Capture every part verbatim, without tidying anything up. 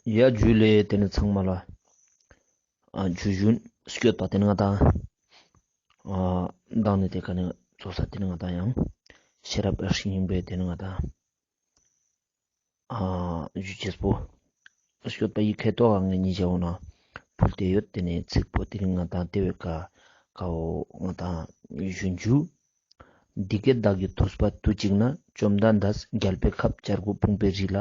ཡ་ཇུ་ལེ། ཏེ་ནེ་ཚང་མ་ལ་ཨ་ཇུ་ཞུན་སྐྱོད་པ། ཏེ་ནེ་ང་ཏང་ཨ་མདང་ནེ་ཏེ་ཀ་ནེ་ཚོགས་ས་ཏེ་ནེ་ང་ཏང་ཡང་ཤེས་རབ་རིགས་སྙིང་པོའི་ཏེ་ནེ་ང་ཏང་ཨ་ཞུ་ཅེས་པོ་སྐྱོད་པ་ཡི་ཁེ་ཏོ་ཨ་ངེ་ཉི་ཇ་འོ་ན་ཕུལ་ཏེ་ཡོད། ཏེ་ནེ་ཚིག་པོ་ཏེ་རིང་ང་ཏང་ཏེ་བོའི་ཀ་ཀའོ་ང་ཏང་ཞུན་ཇུ། འདི་སྐད་བདག་གིས་ཐོས་པ་དུས་གཅིག་ན། བཅོམ་ལྡན་འདས་རྒྱལ་པོའི་ཁབ་བྱ་རྒོད་ཕུང་པོའི་རི་ལ།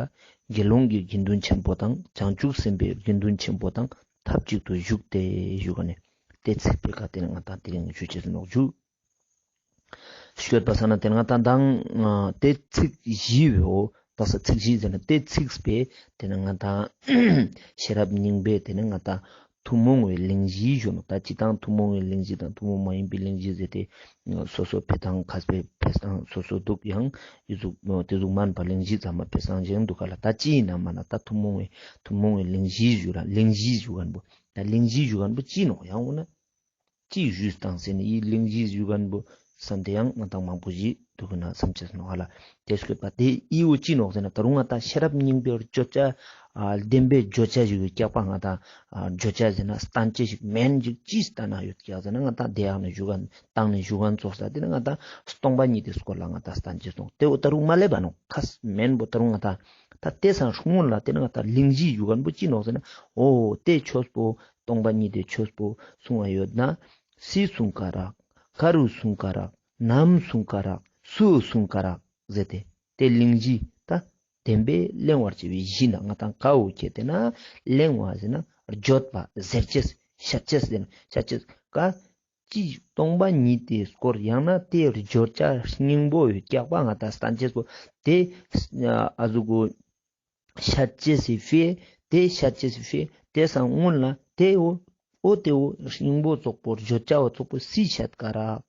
དགེ་སློང་གི་དགེ་འདུན་ཆེན་པོ་དང་། བྱང་ཆུབ་སེམས་དཔའི་དགེ་འདུན་ཆེན་པོ་དང་ཐབས་ཅིག་ཏུ་བཞུགས་ཏེ་ཞུ་ག་ནེ་ཏེ་ཚིག་པོའི་ཀ་ཏེ་ནེ་ང་ཏང་ཏེ་རིང་ཞུ་ཅེས་ནོག་ཇུ། སྐྱོད་པ་ས་ན་ཏེ་ནེ་ང་ཏང་མདང་ཨ་ཏེ་ཚིག་བཞི་བོ་ད་ས་ཚིག་བཞི་ཟེར་ན་ཏེ་ཚིག་པོའི་ཏེ་ནེ་ང་ཏང་ཤེས་རབ་སྙིང་པོའི་ཏེ་ནེ་ང་ཏང་ཐུན་མོང་བའི་གླེང་གཞི་ཞུ་ནོག། ད་སྤྱིར་བཏང་ཐུན་མོང་བའི་གླེང་གཞི་དང་ཐུན་མོང་མ་ཡིན་པའི་གླེང་གཞི་ཟེར་ཏེ་སོ་སོ་ཕེ་སྟངས་ཁ་སྤེ་ཕེ་སྟངས་སོ་སོ་འདུག། ཡང་ཡི་ཟུག་ཏེ་ཟུག་མན་པ་གླེང་གཞི་ཚང་མ་ཕེ་སྟངས་ཅིག་འདུག་ག་ལ། ད་ཅི་ཡིན་ན་མ་ན་ད་ཐུན་མོང་བའི་ཐུན་མོང་བའི་གླེང་གཞི་ཞུ་ར་གླེང་གཞི་ཞུ་མཁན་པོ་ད་གླེང་གཞི་ཞུ་མཁན་པོ་ཅི་ནོག། ཡང་འོ་ན་ཅི་ཞུས་སྟངས་ཟེར་ན་ཡི་གླེང་གཞི་ཞུ་མཁན་པོ་བསམ་སྟེ་ཡང་ང་ཏང་མང་པོ་ཞིག་འདུག་གི་ན་བསམ་ཅེས་ནོག་ཧ་ལ། ཏེ་སྐྱོད་པ་ཏེ་ཡི་བོ་ཅི་ནོག་ཟེར་ན་ད་རུང་ང་ཏང་ཤེས་རབ་སྙིང་པོའི་བརྗོད་བྱ་ཨ་བདེན་པའི་བརྗོད་བྱ་ཞིག་ཡོད་ཀྱག་པ། ང་ཏང་ཨ་བརྗོད་བྱ་ཟེར་ན་སྟན་ཅེས་ཤིག་མན་ཞིག་ཅི་སྟན་ན་ཡོད་ཀྱག་ཟེར་ན་ང་ཏང་ཏེ་ཡང་ནེ་ཞུ་མཁན་བཏང་ནེ་ཞུ་མཁན་ཚོགས་ས་ཏེ་ནེ་ང་ཏང་སྟོང་པ་ཉིད་དེ་སྐོར་ལ་ང་ཏང་སྟན་ཅེས་སོང་། ཏེ་བོ་ད་རུང་མ་ལེབ་པ་ནོག། ཁ་མན་པོ་ད་རུང་ང་ཏང་ད་ཏེ་སང་སྔོན་ལ་ཏེ་ནེ་ང་ཏང་གླེང་གཞི་ཞུ་མཁན་པོ་ཅི་ནོག་ཟེར་ན་འོ་ཏེ་ཆོས་པོ་སྟོང་པ་ཉིད་དེ་ཆོས་པོ་གསུང་བ་ཡོད་ན། སུས་གསུང་ག་རག། ག་རུ་གསུང་ག་རག། ནམ་གསུང་ག་རག། སུ་གསུང་ག་རག་ཟེར་ཏེ། ཏེ་གླེང་གཞི་ད་བདེན་པའི་གླེང་བར་བྱ་བའི་གཞི་ན་ང་ཏང་ཀའོ་ཁྱེར་ཏེ་ན་གླེང་བ་ཟེར་ན་བརྗོད་པ་ཟེར་ཅེས་བཤད་ཅེས་ཟེར་ན་བཤད་ཅེས་ཀ་ཅི་སྟོང་པ་ཉིད་དེ་སྐོར་ཡང་ན་ཏེ་བརྗོད་བྱ་སྙིང་པོ་ཡོད་ཀྱག་པ། ང་ཏང་སྟན་ཅེས་པོ་ཏེ་ཨ་ཟུག་གོ་བཤད་ཅེས་སི་ཕིའ་ཏེ་བཤད་ཅེས་སི་ཕིའ་ཏེ་སང་སྔོན་ལ་ཏེ་བོ་འོ་ཏེ་བོ་སྙིང་པོ་ཙོགས་པོ་བརྗོད་བྱ་བོ་ཙོགས་པོ་སུས་བཤད་ག་རག།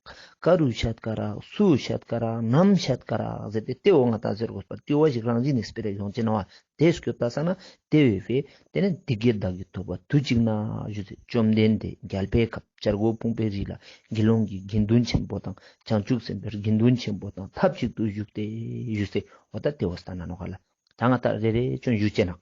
ག་རུ་བཤད་ག་རག། སུ་བཤད་ག་རག། ནམ་བཤད་ག་རག་ཟེར་ཏེ་ཏེ་བོ་ང་ཏང་ཟེར་དགོས་པ་ཏེ་བོ་ཞིག་རང་བཞིན་ནེ་སྤེ་ར་ཡོང་ཅེས་ནོག་པ། ཏེ་སྐྱོད་པ་ས་ན་ཏེ་བོའི་ཕིའ་ཏེ་ནེ་འདི་སྐད་བདག་གིས་ཐོས་པ་དུས་གཅིག་ན་ཞུས་ཏེ་བཅོམ་ལྡན་འདས་རྒྱལ་པོའི་ཁབ་བྱ་རྒོད་ཕུང་པོའི་རི་ལ་དགེ་སློང་གི་དགེ་འདུན་ཆེན་པོ་དང་བྱང་ཆུབ་སེམས་དཔའི་དགེ་འདུན་ཆེན་པོ་དང་ཐབས་ཅིག་ཏུ་བཞུགས་ཏེ་ཞུས་ཏེ་འོ་ད་ཏེ་བོ་སྟན་ན་ནོག་ལ། ད་ང་ཏང་རེ་རེ་ཅོ་ཞུ་ཅེས་ན།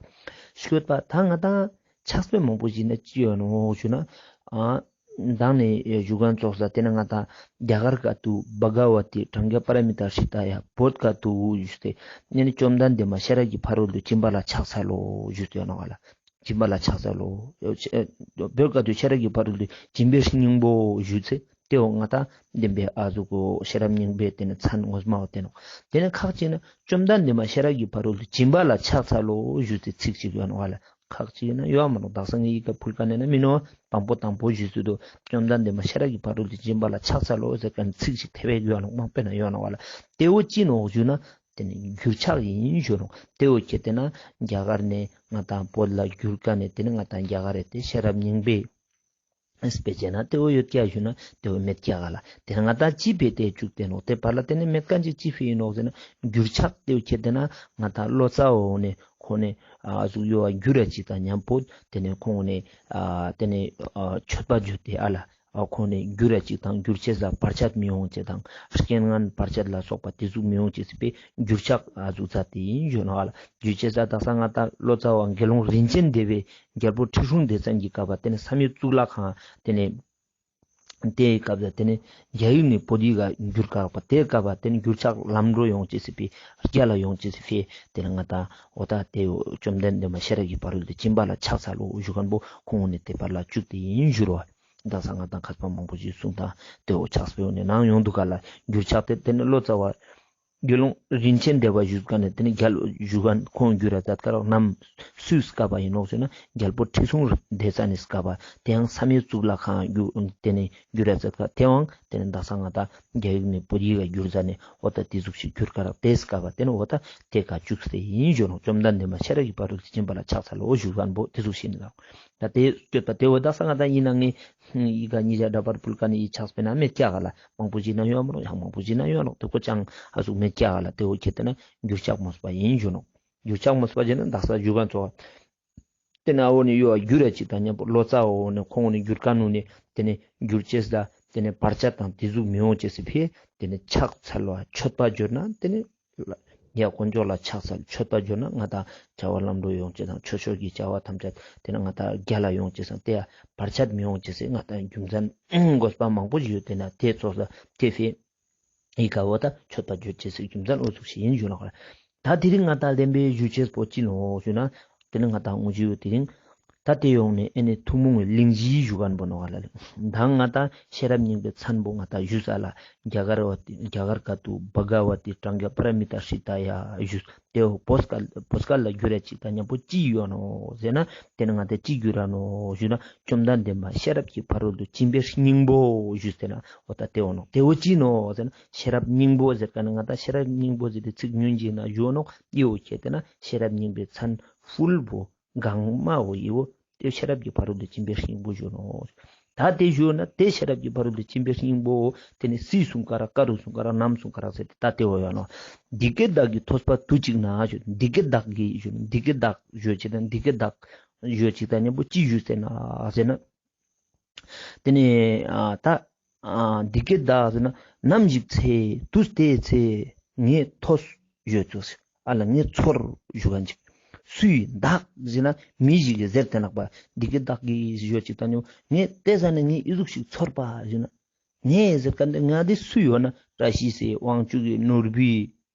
སྐྱོད་པ་ད་ང་ཏང་ཕྱག་དཔེ་མང་པོ་ཞིག་ན་ཅི་ཡོད་ནོག་ཞུ་ན། ཨ་མདང་ནེ་ཞུ་མཁན་ཙོགས་ས་ཏེ་ནེ་ང་ཏང་རྒྱ་གར་ཀ་ཏུ་བྷ་ག་བ་ཏི་པྲཛྙཱ་པཱ་ར་མི་ཏཱ་ཧྲི་ཏཱ་ཡ། བོད་ཀ་ཏུ་ཞུས་ཏེ་ཨ་ནི་བཅོམ་ལྡན་འདས་མ་ཤེས་རབ་ཀྱི་ཕ་རོལ་ཏུ་ཕྱིན་པ་ལ་ཕྱག་འཚལ་ལོ་ཞུས་ཏེ་ཡོད་ནོག་ལ། སྦྱིན་པ་ལ་ཕྱག་འཚལ་ལོ། བོད་ཀ་ཏུ་ཤེས་རབ་ཀྱི་ཕ་རོལ་ཏུ་སྦྱིན་པའི་སྙིང་པོ་ཞུས་ཚེ་ཏེ་བོ་ང་ཏང་བདེན་པའི་ཨ་ཟུག་གོ་ཤེས་རབ་སྙིང་པོའི་ཏེ་ནེ་མཚན་ངོ་མ་བོ་ཏེ་ནོག། ཏེ་ནེ་ཁག་ཅིག་ན་བཅོམ་ལྡན་འདས་མ་ཤེས་རབ་ཀྱི་ཕ་རོལ་ཏུ་སྦྱིན་པ་ལ་ཕྱག་འཚལ་ལོ་ཞུས་ཏེ་ཚིག་ཅིག་ཡོད་ནོག་ལ། ཁག་ཅིག་ན་ཡོད་མ་ནོག། དག་ས་ངའི་ཡི་གེ་ཕུལ་ཀ་ནེ་ན་མི་ནོག། དང་པོ་དང་པོ་ཞུས་ཏེ་དུ་བཅོམ་ལྡན་འདས་མ་ཤེས་རབ་ཀྱི་ཕ་རོལ་ཏུ་སྦྱིན་པ་ལ་ཕྱག་འཚལ་ལོ་ཟེར་མཁན་ཚིག་ཅིག་ཐེ་བའི་ཡོད་ནོག། མང་པོ་ན་ཡོད་ནོག་ལ། ཏེ་བོ་ཅི་ནོག་ཞུ་ན། ཏེ་ནེ་འགྱུར་ཕྱག་ཡིན་ཞུ་ནོག། ཏེ་བོ་ཁྱེར་ཏེ་ན་རྒྱ་གར་ནེ་ང་ཏང་བོད་ལ་བསྒྱུར་ཀ་ནེ་ཏེ་ནེ་ང་ཏང་རྒྱ་གར་རེ་ཏེ་ཤེས་རབ་སྙིང་པོའི་དཔེ་ཅན་ན་ཏེ་བོ་ཡོད་ཀྱག་ཞུ་ན་ཏེ་བོ་མེད་ཀྱག་ག་ལ། ཏེ་ནེ་ང་ཏང་ཅི་ཕི་ཏེ་བཅུག་སྟེ་ནོག། ཏེ་བར་ལ་ཏེ་ནེ་མེད་མཁན་ཅིག་ཅི་ཕི་ཡིན་ནོག་ཟེར་ན་འགྱུར་ཕྱག་ཏེ་བོ་ཁྱེར་ཏེ་ན་ང་ཏང་ལོ་ཙཱ་བོ་ནེ་ཁོང་ནེ་ཨ་ཟུག་ཡོད་བསྒྱུར་ར་ཅིག་དང་མཉམ་པོ་ཏེ་ནེ་ཁོང་ནེ་ཨ་ཏེ་ནེ་ཨ་མཆོད་པ་བརྗོད་དེ་ཨ་ལ། ཨ་ཁོང་ནེ་འགྱུར་ར་ཅིག་དང་འགྱུར་ཅེས་ལ་བར་ཆད་མི་ཡོང་ཅེས་དང་རྐྱེན་ངན་བར་ཆད་ལ་སོགས་པ་ཏེ་ཟུག་མི་ཡོང་ཅེས་སི་ཕི་འགྱུར་ཕྱག་ཨ་ཟུག་ཙ་ཏེ་ཡིན་ཞུ་ནོག་ལ། འགྱུར་ཅེས་ལ་དག་ས་ང་ཏང་ལོ་ཙཱ་བ་དགེ་སློང་རིན་ཆེན་སྡེ་བའི་རྒྱལ་པོ་ཁྲི་སྲོང་ལྡེ་བཙན་གྱི་སྐབས་པ་ཏེ་ནེ་བསམ་ཡས་གཙུག་ལག་ཁང་ཏེ་ནེ་ཏེའི་སྐབས་ལ་ཏེ་ནེ་རྒྱ་ཡིག་ནེ་བོད་ཡིག་ག་འགྱུར་ཀ་རག་པ་ཏེའི་སྐབས་པ་ཏེ་ནེ་འགྱུར་ཕྱག་ལམ་འགྲོ་ཡོང་ཅེས་སི་ཕི་རྒྱ་ལ་ཡོང་ཅེས་སི་ཕི་ཏེ་ནེ་ང་ཏང་འོ་ད་ཏེ་བོ་བཅོམ་ལྡན་འདས་མ་ཤེས་རབ་ཀྱི་ཕ་རོལ་ཏུ་ཕྱིན་པ་ལ་ཕྱག་འཚལ་ལོ་ཞུ་མཁན་པོ་ཁོང་ནེ་ཏེ་བར་ལ་བཅུག་སྟེ་ཡིན་ཞུ་རོ། དག་ས་ང་ཏང་མཁས་པ་མང་པོ་ཞིག་གསུངས་དང་ཏེ་བོ་ཕྱག་དཔེ་ནེ་ནང་ཡོང་འདུག་ག་ལ། འགྱུར་ཕྱག་ཏེ་ཏེ་ནེ་ལོ་ཙཱ་བ་དགེ་སློང་རིན་ཆེན་སྡེ་བ་ཞུས་ཀ་ནེ་ཏེ་ནེ་རྒྱལ་ཞུ་མཁན་ཁོང་འགྱུར་ར་ཙ་ཀ་རག་ནམ་སུའི་སྐབས་པ་ཡིན་ནོག་ཟེར་ན་རྒྱལ་པོ་ཁྲི་སྲོང་ལྡེ་བཙན་ནི་སྐབས་པ་ཏེ་ཡང་བསམ་ཡས་གཙུག་ལག་ཁང་འགྱུར་ཏེ་ནེ་འགྱུར་ར་ཙ་ཀ་ཏེ་བོ་ཏེ་ནེ་དག་ས་ང་ཏང་རྒྱ་ཡིག་ནེ་བོད་ཡིག་ག་འགྱུར་ཟ་ནེ་འོ་ད་ཏེ་ཟུག་ཞིག་འགྱུར་ཀ་རག་ཏེ་སྐབས་པ་ཏེ་ནེ་འོ་ད་ཏེ་ཀ་བཅུག་སྟེ་ཡིན་ཞུ་ནོག། བཅོམ་ལྡན་འདས་མ་ཤེས་རབ་ཀྱི་ཕ་རོལ་ཏུ་ཕྱིན་པ་ལ་ཕྱག་འཚལ་ལོ་ཞུ་མཁན་པོ་ཏེ་ཟུག་ཞིག་ནི་ལ། ད་ཏེ་སྐྱོད་པ་ཏེ་བོ་དག་ས་ང་ཏང་ཡིན་ན་ངས་ཡི་ག་ཉིས་བརྒྱ་འདྲ་པར་ཕུལ་ཀ་ནེ་ཡི་ཕྱག་དཔེ་ན་མེད་ཀྱག་ག་ལ། མང་པོ་ཞིག་ན་ཡོད་མ་རུང་ཡང་མང་པོ་ཞིག་ན་ཡོད་ནོག། ཏེ་ཀོ་ཅང་ཨ་ཟུག་མེད་ཀྱག་ག་ལ། ཏེ་བོ་ཁྱེར་ཏེ་ན་འགྱུར་ཕྱག་མོས་པ་ཡིན་ཞུ་ནོག། འགྱུར་ཕྱག་མོས་པ་ཟེར་ན་དག་ས་ཞུ་མཁན་ཚོ་ཏེ་ནེ་འོ་ནེ་ཡོད་འགྱུར་ར་ཅིག་དང་མཉམ་པོ་ལོ་ཙཱ་བོ་ནེ་ཁོང་ནེ་འགྱུར་མཁན་ནུ་ནེ་ཏེ་ནེ་འགྱུར་ཅེས་ལ་ཏེ་ནེ་བར་ཆད་དང་ཏེ་ཟུག་མི་ཡོང་ཅེས་སི་ཕི་ཏེ་ནེ་ཕྱག་འཚལ་བ་མཆོད་པ་བརྗོད་ན་ཏེ་ནེ་ ཡ་དཀོན་མཆོག་ལ་ཕྱག་འཚལ་མཆོད་པ་བརྗོད་ན་ང་དང་བྱ་བ་ལམ་འགྲོ་ཡོང་ཅེས་དང་ཆོས་ཕྱོགས་ཀྱི་བྱ་བ་ཐམས་ཅད་དེ་ནི་ང་དང་རྒྱལ་ལ་ཡོང་ཅེས་དང་དེ་ཡ་བར་ཆད་མི་ཡོང་ཅེས་སི་ང་དང་རྒྱུ་མཚན་དགོས་པ་མང་པོ་ཞིག་ཡོད། དེ་ན་དེ་ཚོགས་ལ་དེ་ཕི་ཡི་ག་བོ་ད་མཆོད་པ་བརྗོད་ཅེས་སི་རྒྱུ་མཚན་འོ་ཟུག་ཞིག་ཡིན་ཞུ་ན་ག་ལ། ད་དེ་རིང་ང་དང་བདེན་པའི་ཞུ་ཅེས་པོ་ཅི་ནོག་ཞུ་ན། དེ་ནི་ང་དང་དངོས་གཞི་ཡོད་དེ་རིང་ད་དེ་ཡོང་ནས་ཨེ་ནི་ཐུན་མོང་གི་གླེང་གཞི་ཞུ་མཁན་པོ་ནོག་ག་ལ་ལེ། ད་ང་དང་ཤེས་རབ་སྙིང་པོའི་མཚན་པོ་ང་དང་ཞུས་ས་ལ་རྒྱ་གར་བ་དེ་རྒྱ་གར་ཀ་ཏུ་བྷ་ག་བ་ཏི་པྲཛྙཱ་པཱ་ར་མི་ཏ་ཧྲི་ཏ་ཡ་ཞུས། དེ་བོ་བོད་སྐད་བོད་སྐད་ལ་བསྒྱུར་ར་ཅིག་ད་མཉམ་པོ་ཅི་ཡོད་ནོག་ཟེར་ན། དེ་ནི་ང་དང་ཅི་བསྒྱུར་ར་ནོག་ཞུ་ན། བཅོམ་ལྡན་འདས་མ་ཤེས་རབ་ཀྱི་ཕ་རོལ་ཏུ་ཕྱིན་པའི་སྙིང་པོ་ཞུས་ཟེར་ན། འོ་ད་དེ་བོ་ནོག་དེ་བོ་ཅི་ནོག་ཟེར་ན། ཤེས་རབ་སྙིང་པོ་ཟེར་ཀ་ནི་ང་དང་ཤེས་རབ་སྙིང་པོ་ཟེར་ཏེ་ཚིག་ཉུང་ཅིག་ན་ཞུ་ནོག་ཨི་བོ་ཁྱེད་དེ་ན་ཤེས་རབ་སྙིང་པོའི་མཚན་ཧྥུལ་བོ་གང་མ་བོ་ཨི་བོ་དེ་ཤེས་རབ་ཀྱི་ཕ་རོལ་ཏུ་ཕྱིན་པའི་སྙིང་པོ་ཞུ་ནོག་ད་དེ་ཞུ་ན་དེ་ཤེས་རབ་ཀྱི་ཕ་རོལ་ཏུ་ཕྱིན་པའི་སྙིང་པོ་དེ་ནི་སུས་གསུངས་ཀ་རག་ག་རུ་གསུངས་ཀ་རག་ནམ་གསུངས་ཀ་རག་ཟེར་ཏེ་ད་དེ་བོ་ཡོད་ནོག་འདི་སྐད་བདག་གིས་ཐོས་པ་དུས་གཅིག་ན་ཞུ། འདི་སྐད་བདག་གིས་ཞུ་འདི་སྐད་བདག་ཞུ་ཅིག་དང་འདི་སྐད་བདག་ཞུ་ཅིག་དང་མཉམ་པོ་ཅི་ཞུས་ཟེར་ན་ཟེར་ན། དེ་ནི་ཨ་ད་ཨ་འདི་སྐད་བདག་ཟེར་ན་ནམ་ཞིག་ཚེ་དུས་དེའི་ཚེ་ངས་ཐོས་ཞུ་ཅེས་ཨ་ལ་ངས་ཚོར་ཞུ་མཁན་ཅིག་སུས་བདག་ཟེར་ན་མི་ཞིག་གིས་ཟེར་ཏེ་ནོག་པ། འདི་སྐད་བདག་གིས་ཞུ་ཅིག་དང་མཉམ་པོ་ངས་དེ་ཟ་ནས་ངས་ཨི་ཟུག་ཞིག་ཚོར་པ་ཞུ་ན། ངས་ཟེར་མཁན་དེ་ང་དེ་སུ་ཡོད་ན་བཀྲ་ཤིས་སི་དབང་ཕྱུག་གི་ནོར་བུའི་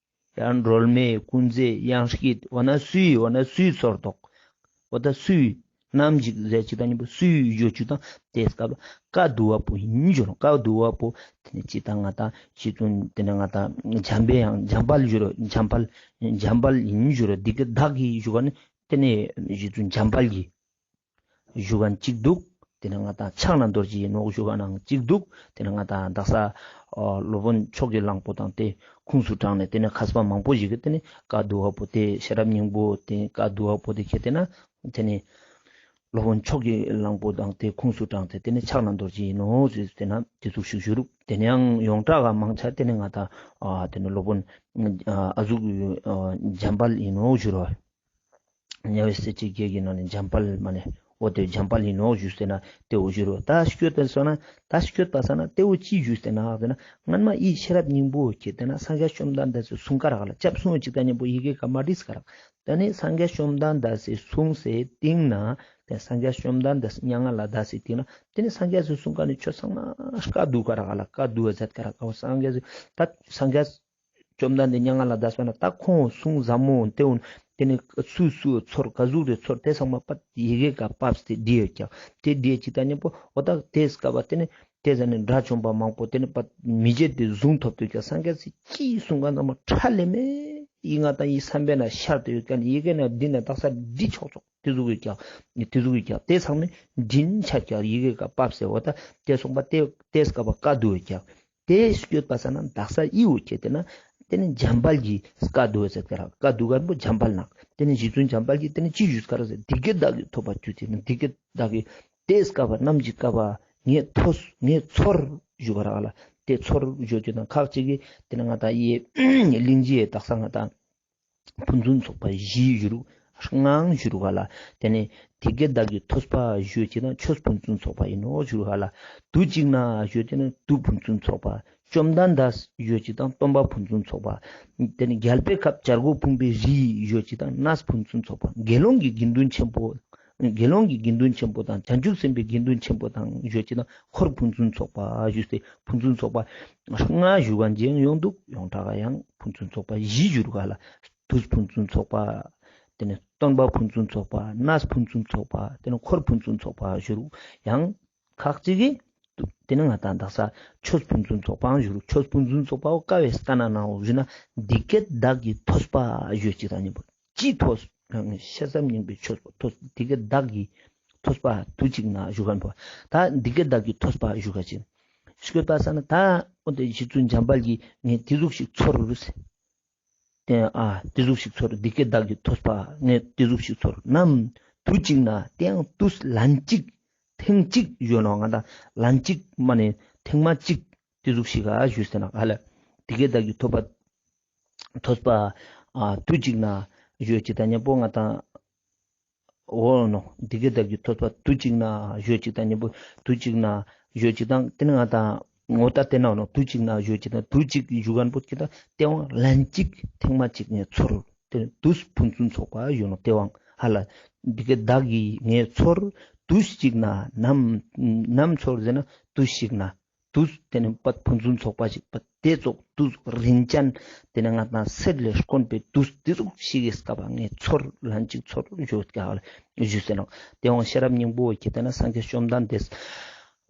ཡང་སྒྲོལ་མའི་ཀུན་མཛེས་ཡང་སྐྱིད་འོ་ན་སུའི་འོ་ན་སུའི་ཚོར་དོག་འོ་ད་སུའི་ནམ་ཞིག་ཟེར་ཅིག་དང་མཉམ་པོ་སུའི་ཞུ་ཅིག་དང་དེ་སྐབས་ལ་བཀའ་བསྡུ་བ་པོ་ཡིན་ཞུ་ནོག་བཀའ་བསྡུ་བ་པོ་དེ་ནི་ཅིག་དང་ང་དང་ཅིག་ཙུན་དེ་ནི་ང་དང་འཇམ་པའི་ཡང་འཇམ་དཔལ་ཞུ་རོ། འཇམ་དཔལ་འཇམ་དཔལ་ཡིན་ཞུ་རོ། འདི་སྐད་བདག་གིས་ཞུ་ག་ནི་དེ་ནི་ཅིག་ཙུན་འཇམ་དཔལ་གྱི་ཞུ་མཁན་གཅིག་འདུག་དེ་ནི་ང་དང་ཕྱག་ན་རྡོ་རྗེ་ཡིན་ནོག་ཞུ་མཁན་ནང་གཅིག་འདུག་དེ་ནི་ང་དང་དག་ས་ཨ་སློབ་དཔོན་ཕྱོགས་ཀྱི་གླང་པོ་དང་དེ་ཁུངས་སུ་དྲངས་ནས་དེ་ནི་མཁས་པ་མང་པོ་ཞིག་གིས་དེ་ནི་བཀའ་བསྡུ་བ་པོ་དེ་ཤེས་རབ་སྙིང་པོ་དེ་བཀའ་བསྡུ་བ་པོ་དེ་ཁྱེད་དེ་ན་དེ་ནི་སློབ་དཔོན་ཕྱོགས་ཀྱི་གླང་པོ་དང་དེ་ཁུངས་སུ་དྲངས་ཏེ་དེ་ནི་ཕྱག་ན་རྡོ་རྗེ་ཡིན་ནོག་ཞུས་ཏེ་ན་དེ་ཚུགས་ཤིག་ཞུ་རུག་དེ་ནི་ཡང་ཡོངས་གྲགས་ག་མང་ཆེ་དེ་ནི་ང་དང་ཨ་དེ་ནི་སློབ་དཔོན་ཨ་ཟུག་འཇམ་དཔལ་ཡིན་ནོག་ཞུ་རོ། དམྱལ་བའི་སྲིད་ཞིའི་བགེགས་ཀྱི་ནང་ནས་འཇམ་དཔལ་མ་ནས་འོ་དེ་འཇམ་དཔལ་ཡིན་ནོག་ཞུས་ཏེ་ན་དེ་འོ་ཞུ་རོ། ད་སྐྱོད་པ་སོང་ན་ད་སྐྱོད་པ་སོང་ན་དེ་འོ་ཅི་ཞུས་ཏེ་ན་ཟེར་ན་སྔན་མ་ཡི་ཤེས་རབ་སྙིང་པོ་ཁྱེད་དེ་ན་སངས་རྒྱས་བཅོམ་ལྡན་འདས་སི་གསུང་ཀ་རག་ལ་སྐྱབས་སོང་ཅིག་དང་མཉམ་པོ་ཡི་གེ་ཀ་མ་བྲིས་ཀ་རག་དེ་ནི་སངས་རྒྱས་བཅོམ་ལྡན་འདས་སི་གསུང་སའི་སྟེང་ན་དེ་སངས་རྒྱས་བཅོམ་ལྡན་འདས་སི་མྱ་ངན་ལས་འདས་སའི་སྟེང་ན་དེ་ནི་སངས་རྒྱས་སི་གསུང་ཀ་ནི་ཆོས་ཚང་མ་བཀའ་བསྡུ་ཀ་རག་ལ་བཀའ་བསྡུ་བ་མཛད་ཀ་རག་ག་སངས་རྒྱས་སི་ད་སངས་རྒྱས་བཅོམ་ལྡན་འདས་མྱ་ངན་ལས་འདས་པ་ན་ད་ཁོང་གསུང་ཟབ་མོ་དེ་འོ་དེ་ནི་སུ་སུ་ཚོར་ག་ཟུག་རེ་ཚོར་དེ་ཚང་མ་པད་ཡི་གེ་ཀ་ཕབས་ཏེ་བྲིས་ཡོད་ཀྱག་དེ་བྲིས་ཅིག་དང་མཉམ་པོ་འོ་ད་དེ་སྐབས་པ་དེ་ནི་དེ་ཟ་ནི་དགྲ་བཅོམ་པ་མང་པོ་དེ་ནི་པད་མི་བརྗེད་དེ་གཟུངས་ཐོབ་ཏེ་ཀྱག་སངས་རྒྱས་སི་ཅི་གསུང་ག་ཚང་མ་ཁྲ་ལེ་མེ་ཡི་ང་དང་ཡི་བསམ་པའི་ན་ཤར་ཏེ་ཡོད་ཀྱག་ཡི་གེ་ན་འདི་ན་དག་ས་བྲིས་ཆོག་ཆོག་དེ་ཟུག་ཡོད་ཀྱག་དེ་ཟུག་ཡོད་ཀྱག་དེ་ཚང་མ་འདྲིན་ཆ་ཀྱག་ཡི་གེ་ཀ་ཕབས་ཏེ་འོ་ད་དེ་སོང་པ་དེ་དེ་སྐབས་པ་བཀའ་བསྡུ་ཡོད་ཀྱག་དེ་སྐྱོད་པ་སོང་ན་དག་ས་ཡི་འོ་ཁྱེད་དེ་ན་དེ་ནི་འཇམ་དཔལ་གྱི་བཀའ་བསྡུ་བ་ཟེར་ཀ་རག་བཀའ་བསྡུ་མཁན་པོ་འཇམ་དཔལ་ནག་དེ་ནི་རྗེ་བཙུན་འཇམ་དཔལ་གྱིས་དེ་ནི་ཅི་ཞུས་ཀ་རག་ཟེར་འདི་སྐད་བདག་གིས་ཐོས་པ་དུས་དེ་ནི་འདི་སྐད་བདག་གིས་དེ་སྐབས་པ་ནམ་ཞིག་སྐབས་པ་ངས་ཐོས་ངས་ཚོར་ཞུ་བ་རག་ལ་དེ་ཚོར་ཞུ་རྒྱུ་དང་ཁག་ཅིག་གིས་དེ་ནི་ང་དང་ཡི་གླིང་རྗེ་དག་ས་ང་དང་ཕུན་སུམ་ཚོགས་པ་བཞི་ཞུ་རུག་ལྔའང་ཞུ་རུག་ག་ལ། དེ་ནི་དེ་སྐད་བདག་གིས་ཐོས་པ་ཞུ་ཅིག་དང་ཆོས་ཕུན་སུམ་ཚོགས་པ་ཡིན་ནོག་ཞུ་རུག་ག་ལ། དུས་གཅིག་ན་ཞུ་ཅིག་དང་དུས་ཕུན་སུམ་ཚོགས་པ། བཅོམ་ལྡན་འདས་ཞུ་ཅིག་དང་སྟོན་པ་ཕུན་སུམ་ཚོགས་པ། དེ་ནི་རྒྱལ་པོའི་ཁབ་བྱ་རྒོད་ཕུང་པོའི་རི་ཞུ་ཅིག་དང་གནས་ཕུན་སུམ་ཚོགས་པ། དགེ་སློང་གི་དགེ་འདུན་ཆེན་པོ། དགེ་སློང་གི་དགེ་འདུན་ཆེན་པོ་དང་བྱང་ཆུབ་སེམས་དཔའི་དགེ་འདུན་ཆེན་པོ་དང་ཞུ་ཅིག་དང་འཁོར་ཕུན་སུམ་ཚོགས་པ་ཞུས་ཏེ་ཕུན་སུམ་ཚོགས་པ་ལྔ་ཞུ་ག་ཅིག་ཡོང་འདུག་ཡོངས་གྲགས་ཡང་ཕུན་སུམ་ཚོགས་པ་བཞི་ཞུ་རུག་ག་ལ། དུས་ཕུན་སུམ་ཚོགས་པ། དེ་ནི་སྟོན་པ་ཕུན་སུམ་ཚོགས་པ། གནས་ཕུན་སུམ་ཚོགས་པ། དེ་ནི་འཁོར་ཕུན་སུམ་ཚོགས་པ་ཞུ་རུག་ཡང་ཁག་ཅིག་གིས་དེ་ནི་ང་དང་དག་ས་ཆོས་ཕུན་སུམ་ཚོགས་པའང་ཞུ་རུག་ཆོས་ཕུན་སུམ་ཚོགས་པ་བོ་ཀ་བོའི་སྐད་ན་ནང་འོ་ཞུ་ན་འདི་སྐད་བདག་གིས་ཐོས་པ་ཞུ་ཅིག་དང་མཉམ་པོ། ཅི་ཐོས། ཤེས་རབ་སྙིང་པོའི་ཆོས་པོ་ཐོས། འདི་སྐད་བདག་གིས་ཐོས་པ་དུས་གཅིག་ན་ཞུ་མཁན་པོ། ད་འདི་སྐད་བདག་གིས་ཐོས་པ་ཞུ་ག་ཅིག་སྐྱོད་པ་སོང་ན་ད་འོ་དེ་རྗེ་བཙུན་འཇམ་དཔལ་གྱིས་ངས་དེ་ཟུག་ཞིག་ཚོར་རུག་ཟེར། དེ་ཨ་དེ་ཟུག་ཞིག་ཚོར། འདི་སྐད་བདག་གིས་ཐོས་པ་ངས་དེ་ཟུག་ཞིག་ཚོར། ནམ་དུས་གཅིག་ན་དེ་ཡང་དུས་ལན་གཅིག་ཐེངས་གཅིག་ཡོད་ནོག་ང་དང་ལན་གཅིག་མ་ནས་ཐེངས་མ་གཅིག་དེ་ཟུག་ཞིག་ག་ཞུས་ཟེར་ན་ག་ལ། འདི་སྐད་བདག་གིས་ཐོས་པ་ཐོས་པ་ཨ་དུས་གཅིག་ན་ཞུ་ཅིག་དང་མཉམ་པོ་ང་དང་འོ་ནོ། འདི་སྐད་བདག་གིས་ཐོས་པ་དུས་གཅིག་ན་ཞུ་ཅིག་དང་མཉམ་པོ་དུས་གཅིག་ན་ཞུ་ཅིག་དང་དེ་ནི་ང་དང་ ངོ་ད་དེ་ན་ནོ་དུས་གཅིག་ན་ཞུ་ཅིག་ན་དུས་གཅིག་ཞུ་ཁན་པོ་ཁྱེད་ད་དེ་བང་ལན་གཅིག་ཐེངས་མ་གཅིག་ངས་ཚོར། དེ་དུས་ཕུན་སུམ་ཚོགས་པ་ཞུ་ནོ་དེ་བང་ཧ་ལ་འདི་གའི་བདག་གིས་ངས་ཚོར། དུས་གཅིག་ན་ནམ་ནམ་ཚོར་ཟེར་ན་དུས་གཅིག་ན་དུས་དེ་ནི་པད་ཕུན་སུམ་ཚོགས་པ་ཞིག་པད་དེ་ཙོགས་དུས་རིན་ཅན་དེ་ནི་ང་དང་གསེར་ལས་དཀོན་པའི་དུས་དེ་ཙོགས་ཤིག་གི་སྐབས་ང་ཚོར་ལན་གཅིག་ཚོར་ཞུ་ཀ་ཞུ་ཟེར་ནོ། དེ་བང་ཤེས་རབ་སྙིང་པོ་ཁྱེད་དེ་ན་སངས་རྒྱས་བཅོམ་ལྡན་འདས་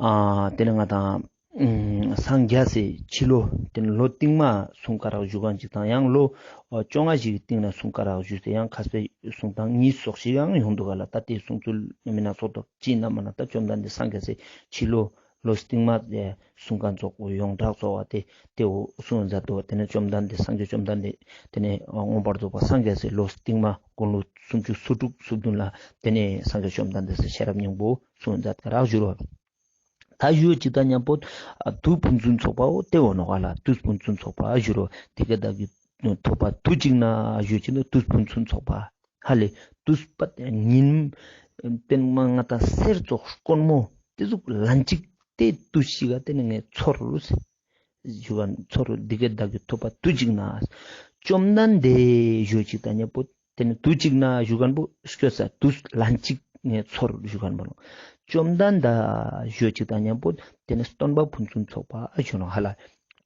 ཨ་དེ་ནི་ང་དང་ཨུམ་སངས་རྒྱས་སི་ཕྱི་ལོ་དེ་ནི་ལོ་སྟིང་མ་གསུང་ཀ་རག་ཞུ་ཁན་ཅིག་དང་ཡང་ལོ་ཨ་བཅོ་ལྔ་ཞིག་གི་སྟིང་ན་གསུང་ཀ་རག་ཞུ་ཟེར་ཡང་ཁ་སྤེ་གསུང་སྟངས་གཉིས་སོགས་ཤིག་ཡང་ཡོང་འདུག་ག་ལ། ད་དེ་གསུང་ཚུལ་མི་ན་སོགས་དོ་ཅི་ན་མ་ན་ད་བཅོམ་ལྡན་འདས་སངས་རྒྱས་སི་ཕྱི་ལོ་ལོ་སྟིང་མ་གསུང་ཁན་ཙོགས་པོ་ཡོངས་གྲགས་ཚོགས་པ་དེ་དེ་བོ་གསུང་མཛད་དོ། དེ་ནི་བཅོམ་ལྡན་འདས་སངས་རྒྱས་བཅོམ་ལྡན་འདས་དེ་ནི་མངོན་པར་རྫོགས་པ་སངས་རྒྱས་སི་ལོ་སྟིང་མ་དགུང་ལོ་སུམ་ཅུ་སོ་དྲུག་སོ་བདུན་ལ་དེ་ནི་སངས་རྒྱས་བཅོམ་ལྡན་འདས་སི་ཤེས་རབ་སྙིང་པོ་གསུང་མཛད་ཀ་རག་ཞུ་རོ། ད་ཞུ་ཅིག་དང་མཉམ་པོ་ཨ་དུས་ཕུན་སུམ་ཚོགས་པའོ་དེ་བོ་ནོ་ག་ལ། དུས་ཕུན་སུམ་ཚོགས་པ་ཞུ་རོ། དེ་ཀ་བདག་གིས་ཐོབ་པ་དུས་གཅིག་ན་ཞུ་ཅིག་ན་དུས་ཕུན་སུམ་ཚོགས་པ་ཧ་ལེ། དུས་པད་ཉིན་པད་མ་ང་དང་གསེར་ཙོགས་དཀོན་མོ་དེ་ཟུག་ལན་གཅིག་དེ་དུས་ཤིག་ག་དེ་ནི་ངས་ཚོར་ཞུ་ཁན་ཚོར། འདི་གའི་བདག་གིས་ཐོབ་པ་དུས་གཅིག་ན་བཅོམ་ལྡན་འདས་ཞུ་ཅིག་དང་མཉམ་པོ་དེ་ནི་དུས་གཅིག་ན་ཞུ་ཁན་པོ་སྐྱོ་ས་དུས་ལན་གཅིག་ངས་ཚོར་ཞུ་ཁན་པོ་ནོ། བཅོམ་ལྡན་འདས་ཞུ་ཅིག་དང་མཉམ་པོ་དེ་ནི་སྟོན་པ་ཕུན་སུམ་ཚོགས་པ་ཞུ་ནོ་ཧ་ལ།